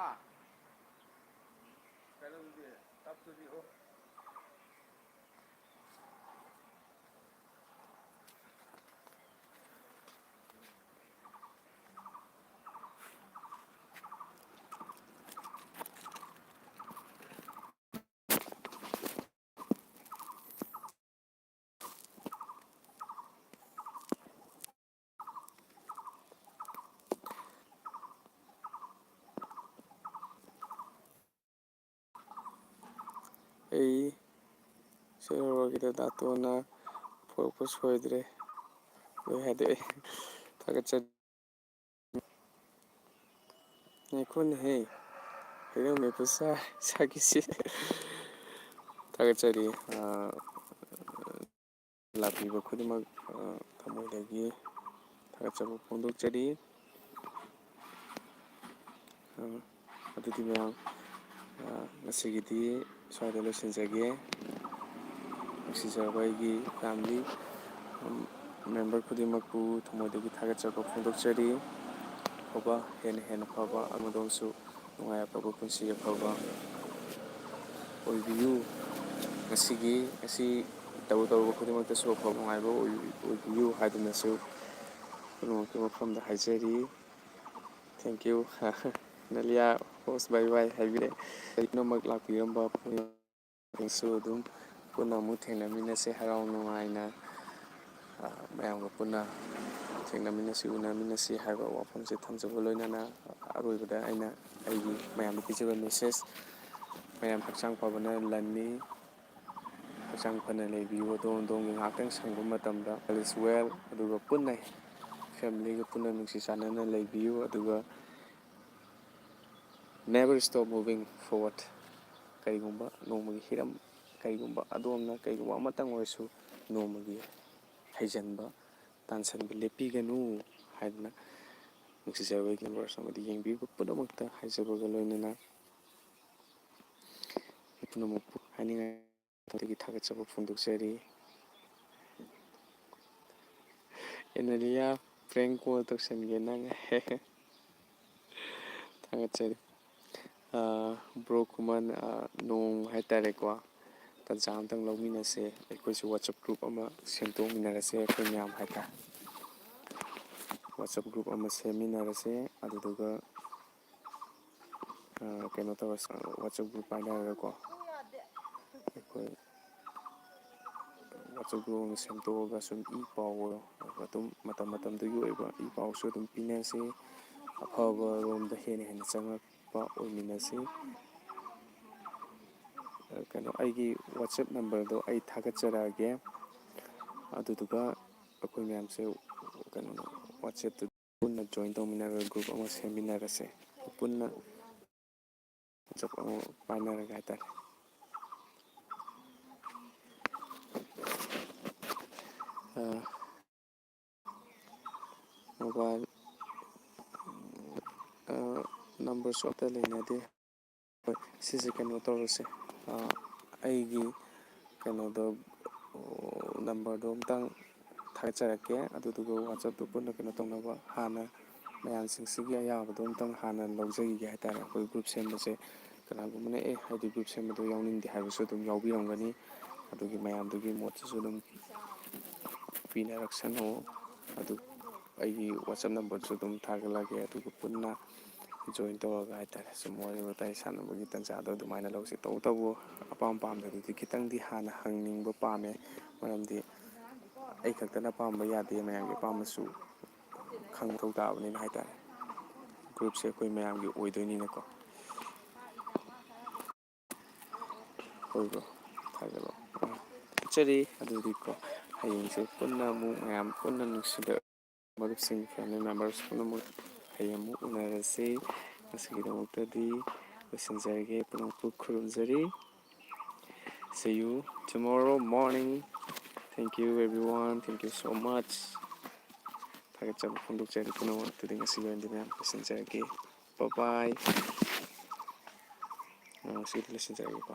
ꯑꯥ? ꯀꯩꯅꯣꯗꯨꯗꯤ, ꯇꯞꯇꯨꯗꯤ, ꯑꯣ꯫ ꯑꯩ ꯁꯦꯔꯧꯒꯤꯗ ꯗꯥꯇꯣꯅ ꯄꯨꯔꯛꯄ ꯁꯣꯏꯗ꯭ꯔꯦ꯫ ꯂꯣꯏ ꯍꯥꯏꯗꯣꯛꯑꯦ꯫ ꯊꯥꯒꯠꯆꯔꯤ꯫ ꯉꯥꯏꯈꯣꯅꯦꯍꯦ꯫ ꯍꯩꯅꯧ ꯃꯦꯠꯄ ꯆꯥ-, ꯆꯥꯈꯤꯁꯤ꯫ ꯊꯥꯒꯠꯆꯔꯤ꯫ ꯑ, ꯂꯥꯛꯄꯤꯕ ꯈꯨꯗꯤꯡꯃꯛ, ꯑ, ꯊꯃꯣꯏꯗꯒꯤ ꯊꯥꯒꯠꯆꯕ ꯐꯣꯡꯗꯣꯛꯆꯔꯤ꯫ ꯑ, ꯑꯗꯨꯗꯤ ꯃꯌꯥꯝ, ꯑ, ꯉꯁꯤꯒꯤꯗꯤ ꯁ꯭ꯋꯥꯏꯗ ꯂꯣꯏꯁꯤꯟꯖꯒꯦ꯫ ꯅꯨꯡꯁꯤꯖꯔꯕ ꯑꯩꯒꯤ family, ꯎꯝ, member ꯈꯨꯗꯤꯡꯃꯛꯄꯨ ꯊꯃꯣꯏꯗꯒꯤ ꯊꯥꯒꯠꯆꯕ ꯐꯣꯡꯗꯣꯛꯆꯔꯤ꯫ ꯑꯐꯕ, ꯍꯦꯟꯅ ꯍꯦꯟꯅ ꯐꯕ, ꯑꯃꯗꯣꯝꯁꯨ ꯅꯨꯡꯉꯥꯏ ꯑꯐꯕ ꯄꯨꯟꯁꯤ ꯑꯐꯕ ꯑꯣꯏꯕꯤꯌꯨ꯫ ꯉꯁꯤꯒꯤ, ꯉꯁꯤ ꯇꯧꯔꯨ ꯇꯧꯔꯨꯕ ꯈꯨꯗꯤꯡꯃꯛꯇꯁꯨ ꯑꯐꯕ ꯅꯨꯡꯉꯥꯏꯕ ꯑꯣꯏ-, ꯑꯣꯏꯕꯤꯌꯨ ꯍꯥꯏꯗꯨꯅꯁꯨ ꯄꯨꯝꯅꯃꯛꯀꯤ ꯃꯐꯝꯗ ꯍꯥꯏꯖꯔꯤ꯫ Thank you꯫ ꯅꯥꯂꯤꯌꯥ host bye bye ꯍꯥꯏꯕꯤꯔꯦ꯫ ꯄꯨꯝꯅꯃꯛ ꯂꯥꯛꯄꯤꯔꯝꯕ ꯁꯨ ꯑꯗꯨꯝ ꯄꯨꯟꯅ ꯑꯃꯨꯛ ꯊꯦꯡꯅꯃꯤꯟꯅꯁꯤ, ꯍꯔꯥꯎ ꯅꯨꯡꯉꯥꯏꯅ, ꯑ, ꯃꯌꯥꯝꯒ ꯄꯨꯟꯅ ꯊꯦꯡꯅꯃꯤꯟꯅꯁꯤ, ꯎꯅꯃꯤꯟꯅꯁꯤ ꯍꯥꯏꯕ ꯋꯥꯐꯝꯁꯦ ꯊꯝꯖꯕ ꯂꯣꯏꯅꯅ, ꯑꯔꯣꯏꯕꯗ ꯑꯩꯅ ꯑꯩꯒꯤ ꯃꯌꯥꯝꯗ ꯄꯤꯖꯕ message, ꯃꯌꯥꯝ ꯍꯛꯆꯥꯡ ꯐꯕꯅ ꯂꯟꯅꯤ, ꯍꯛꯆꯥꯡ ꯐꯅ ꯂꯩꯕꯤꯌꯨ, ꯑꯗꯣꯝ ꯑꯗꯣꯝꯒꯤ ꯉꯥꯏꯍꯥꯛꯇꯪ ꯁꯪꯕ ꯃꯇꯝꯗ all is well, ꯑꯗꯨꯒ ꯄꯨꯟꯅ family ꯒ ꯄꯨꯟꯅ ꯅꯨꯡꯁꯤ ꯆꯥꯟꯅꯅ ꯂꯩꯕꯤꯌꯨ, ꯑꯗꯨꯒ never stop moving forward꯫ ꯀꯔꯤꯒꯨꯝꯕ ꯅꯣꯡꯃꯒꯤ ꯍꯤꯔꯝ, ꯀꯔꯤꯒꯨꯝꯕ ꯑꯗꯣꯝꯅ ꯀꯔꯤꯒꯨꯝꯕ ꯑꯃꯇꯪ ꯑꯣꯏꯔꯁꯨ ꯅꯣꯡꯃꯒꯤ ꯍꯩꯖꯤꯟꯕ, ꯇꯥꯟꯁꯤꯟꯕ ꯂꯦꯞꯄꯤꯒꯅꯨ ꯍꯥꯏꯗꯨꯅ ꯅꯨꯡꯁꯤꯖꯔꯕ viewers ꯑꯃꯗꯤ ꯌꯦꯡꯕꯤꯔꯤꯕ ꯄꯨꯝꯅꯃꯛꯇ ꯍꯥꯏꯖꯕꯒ ꯂꯣꯏꯅꯅ ꯄꯨꯝꯅꯃꯛꯄꯨ ꯍꯥꯏꯅꯤꯡꯉꯥꯏ ꯊꯥꯒꯠꯆꯕ ꯐꯣꯡꯗꯣꯛꯆꯔꯤ꯫ ꯑꯦꯅꯥꯂꯤꯌꯥ, prank call ꯇꯧꯁꯟꯒꯦ ꯅꯪ꯫ ꯊꯥꯒꯠꯆꯔꯤ꯫ ꯕ꯭ꯔꯣ ꯈꯨꯃꯟ, ꯅꯣꯡ ꯍꯥꯏꯇꯥꯔꯦꯀꯣ, ꯇꯟꯖꯥ ꯑꯝꯇꯪ ꯂꯧꯃꯤꯟꯅꯁꯦ꯫ ꯑꯩꯈꯣꯏꯁꯨ WhatsApp group ꯑꯃ ꯁꯦꯝꯗꯣꯛꯃꯤꯟꯅꯔꯁꯦ, ꯑꯩꯈꯣꯏ ꯃꯌꯥꯝ ꯍꯥꯏꯇꯥꯔꯦ꯫ WhatsApp group ꯑꯃ ꯁꯦꯝꯃꯤꯟꯅꯔꯁꯦ꯫ ꯑꯗꯨꯗꯨꯒ ꯀꯩꯅꯣ ꯇꯧꯔꯁꯤ, WhatsApp group ꯄꯥꯏꯅꯔꯒꯀꯣ, ꯑꯩꯈꯣꯏ WhatsApp group ꯑꯃ ꯁꯦꯝꯗꯣꯛꯑꯒ ꯁꯨꯝ ꯏ ꯄꯥꯎ ꯑꯣꯏꯔꯣ, ꯑꯗꯨꯝ ꯃꯇꯝ ꯃꯇꯝꯗꯨꯒꯤ ꯑꯣꯏꯕ ꯏ ꯄꯥꯎꯁꯨ ꯑꯗꯨꯝ ꯄꯤꯅꯁꯤ꯫ ꯑꯐꯕꯔꯣꯝꯗ ꯍꯦꯟꯅ ꯍꯦꯟꯅ ꯆꯪꯉꯛꯄ ꯑꯣꯏꯃꯤꯟꯅꯁꯤ꯫ ꯀꯩꯅꯣ, ꯑꯩꯒꯤ WhatsApp numberꯗꯣ ꯑꯩ ꯊꯥꯒꯠꯆꯔꯛꯑꯒꯦ꯫ ꯑꯗꯨꯗꯨꯒ ꯑꯩꯈꯣꯏ ꯃꯌꯥꯝꯁꯦ, ꯀꯩꯅꯣ, WhatsAppꯇ ꯄꯨꯟꯅ join ꯇꯧꯃꯤꯟꯅꯔꯒ group ꯑꯃ ꯁꯦꯝꯃꯤꯟꯅꯔꯁꯦ꯫ ꯄꯨꯟꯅ WhatsApp ꯑꯃ ꯄꯥꯏꯅꯔꯒ ꯍꯥꯏꯇꯥꯔꯦ꯫ Mobile numberꯁꯨ ꯑꯝꯇ ꯂꯩꯅꯗꯦ꯫ ꯍꯣꯏ, ꯁꯤꯁꯦ ꯀꯩꯅꯣ ꯇꯧꯔꯁꯦ, ꯑꯩꯒꯤ ꯀꯩꯅꯣꯗꯣ, numberꯗꯣ ꯑꯝꯇꯪ ꯊꯥꯒꯠꯆꯔꯛꯀꯦ꯫ ꯑꯗꯨꯗꯨꯒ WhatsAppꯇ ꯄꯨꯟꯅ ꯀꯩꯅꯣ ꯇꯧꯅꯕ, ꯍꯥꯟꯅ ꯃꯌꯥꯝꯁꯤꯡꯁꯤꯒꯤ ꯑꯌꯥꯕꯗꯣ ꯑꯝꯇꯪ ꯍꯥꯟꯅ ꯂꯧꯖꯈꯤꯒꯦ ꯍꯥꯏꯇꯥꯔꯦ꯫ ꯑꯩꯈꯣꯏ group ꯁꯦꯝꯕꯁꯦ ꯀꯅꯥꯒꯨꯝꯕꯅ, "ꯑꯦ, ꯍꯥꯏꯗꯤ group ꯁꯦꯝꯕꯗꯣ ꯌꯥꯎꯅꯤꯡꯗꯦ" ꯍꯥꯏꯕꯁꯨ ꯑꯗꯨꯝ ꯌꯥꯎꯕꯤꯔꯝꯒꯅꯤ꯫ ꯑꯗꯨꯒꯤ ꯃꯌꯥꯝꯗꯨꯒꯤ ꯃꯣꯠꯇꯨꯁꯨ ꯑꯗꯨꯝ ꯄꯤꯅꯔꯛꯁꯅꯨ꯫ ꯑꯗꯨ ꯑꯩꯒꯤ WhatsApp numberꯁꯨ ꯑꯗꯨꯝ ꯊꯥꯒꯠꯂꯛꯑꯒꯦ, ꯑꯗꯨꯒ ꯄꯨꯟꯅ join ꯇꯧꯔꯒ ꯍꯥꯏꯇꯥꯔꯦ, ꯁꯨꯝ ꯋꯥꯔꯤ ꯋꯥꯇꯥꯏ ꯁꯥꯟꯅꯕꯒꯤ ꯇꯥꯟꯖꯥꯗꯣ ꯑꯗꯨꯃꯥꯏꯅ ꯂꯧꯁꯤ꯫ ꯇꯧꯕꯇꯕꯨ ꯑꯄꯥꯝ ꯄꯥꯝꯗꯗꯨꯗꯤ ꯈꯤꯇꯪꯗꯤ ꯍꯥꯟꯅ ꯍꯪꯅꯤꯡꯕ ꯄꯥꯝꯃꯦ, ꯃꯔꯝꯗꯤ ꯑꯩ ꯈꯛꯇꯅ ꯑꯄꯥꯝꯕ ꯌꯥꯗꯦ, ꯃꯌꯥꯝꯒꯤ ꯑꯄꯥꯝꯕꯁꯨ ꯈꯪꯕ ꯃꯊꯧ ꯇꯥꯕꯅꯤꯅ ꯍꯥꯏꯇꯥꯔꯦ꯫ Groupꯁꯦ ꯑꯩꯈꯣꯏ ꯃꯌꯥꯝꯒꯤ ꯑꯣꯏꯗꯣꯏꯅꯤꯅꯀꯣ꯫ ꯍꯣꯏ bro, ꯊꯥꯒꯠꯂꯣ꯫ ꯊꯥꯒꯠꯆꯔꯤ꯫ ꯑꯗꯨꯗꯤꯀꯣ, ꯍꯌꯦꯡꯁꯦ ꯄꯨꯟꯅ ꯑꯃꯨꯛ ꯃꯌꯥꯝ ꯄꯨꯟꯅ ꯅꯨꯡꯁꯤꯕ ꯃꯔꯨꯞꯁꯤꯡ, family members ꯄꯨꯝꯅꯃꯛ ꯍꯌꯦꯡ ꯑꯃꯨꯛ ꯎꯅꯔꯁꯤ꯫ ꯉꯁꯤꯒꯤꯗꯃꯛꯇꯗꯤ ꯂꯣꯏꯁꯤꯟꯖꯔꯒꯦ꯫ ꯄꯨꯝꯅꯃꯛꯄꯨ ꯈꯨꯔꯨꯝꯖꯔꯤ꯫ See you tomorrow morning. Thank you everyone. Thank you so much. ꯊꯥꯒꯠꯆꯕ ꯐꯣꯡꯗꯣꯛꯆꯔꯤ ꯄꯨꯝꯅꯃꯛ꯫ ꯑꯗꯨꯗꯤ ꯉꯁꯤꯒꯤ ꯑꯣꯏꯅꯗꯤ ꯃꯌꯥꯝ ꯂꯣꯏꯁꯤꯟꯖꯔꯒꯦ꯫ Bye bye. ꯉꯁꯤꯒꯤꯗꯤ ꯂꯣꯏꯁꯤꯟꯖꯔꯒꯦꯀꯣ꯫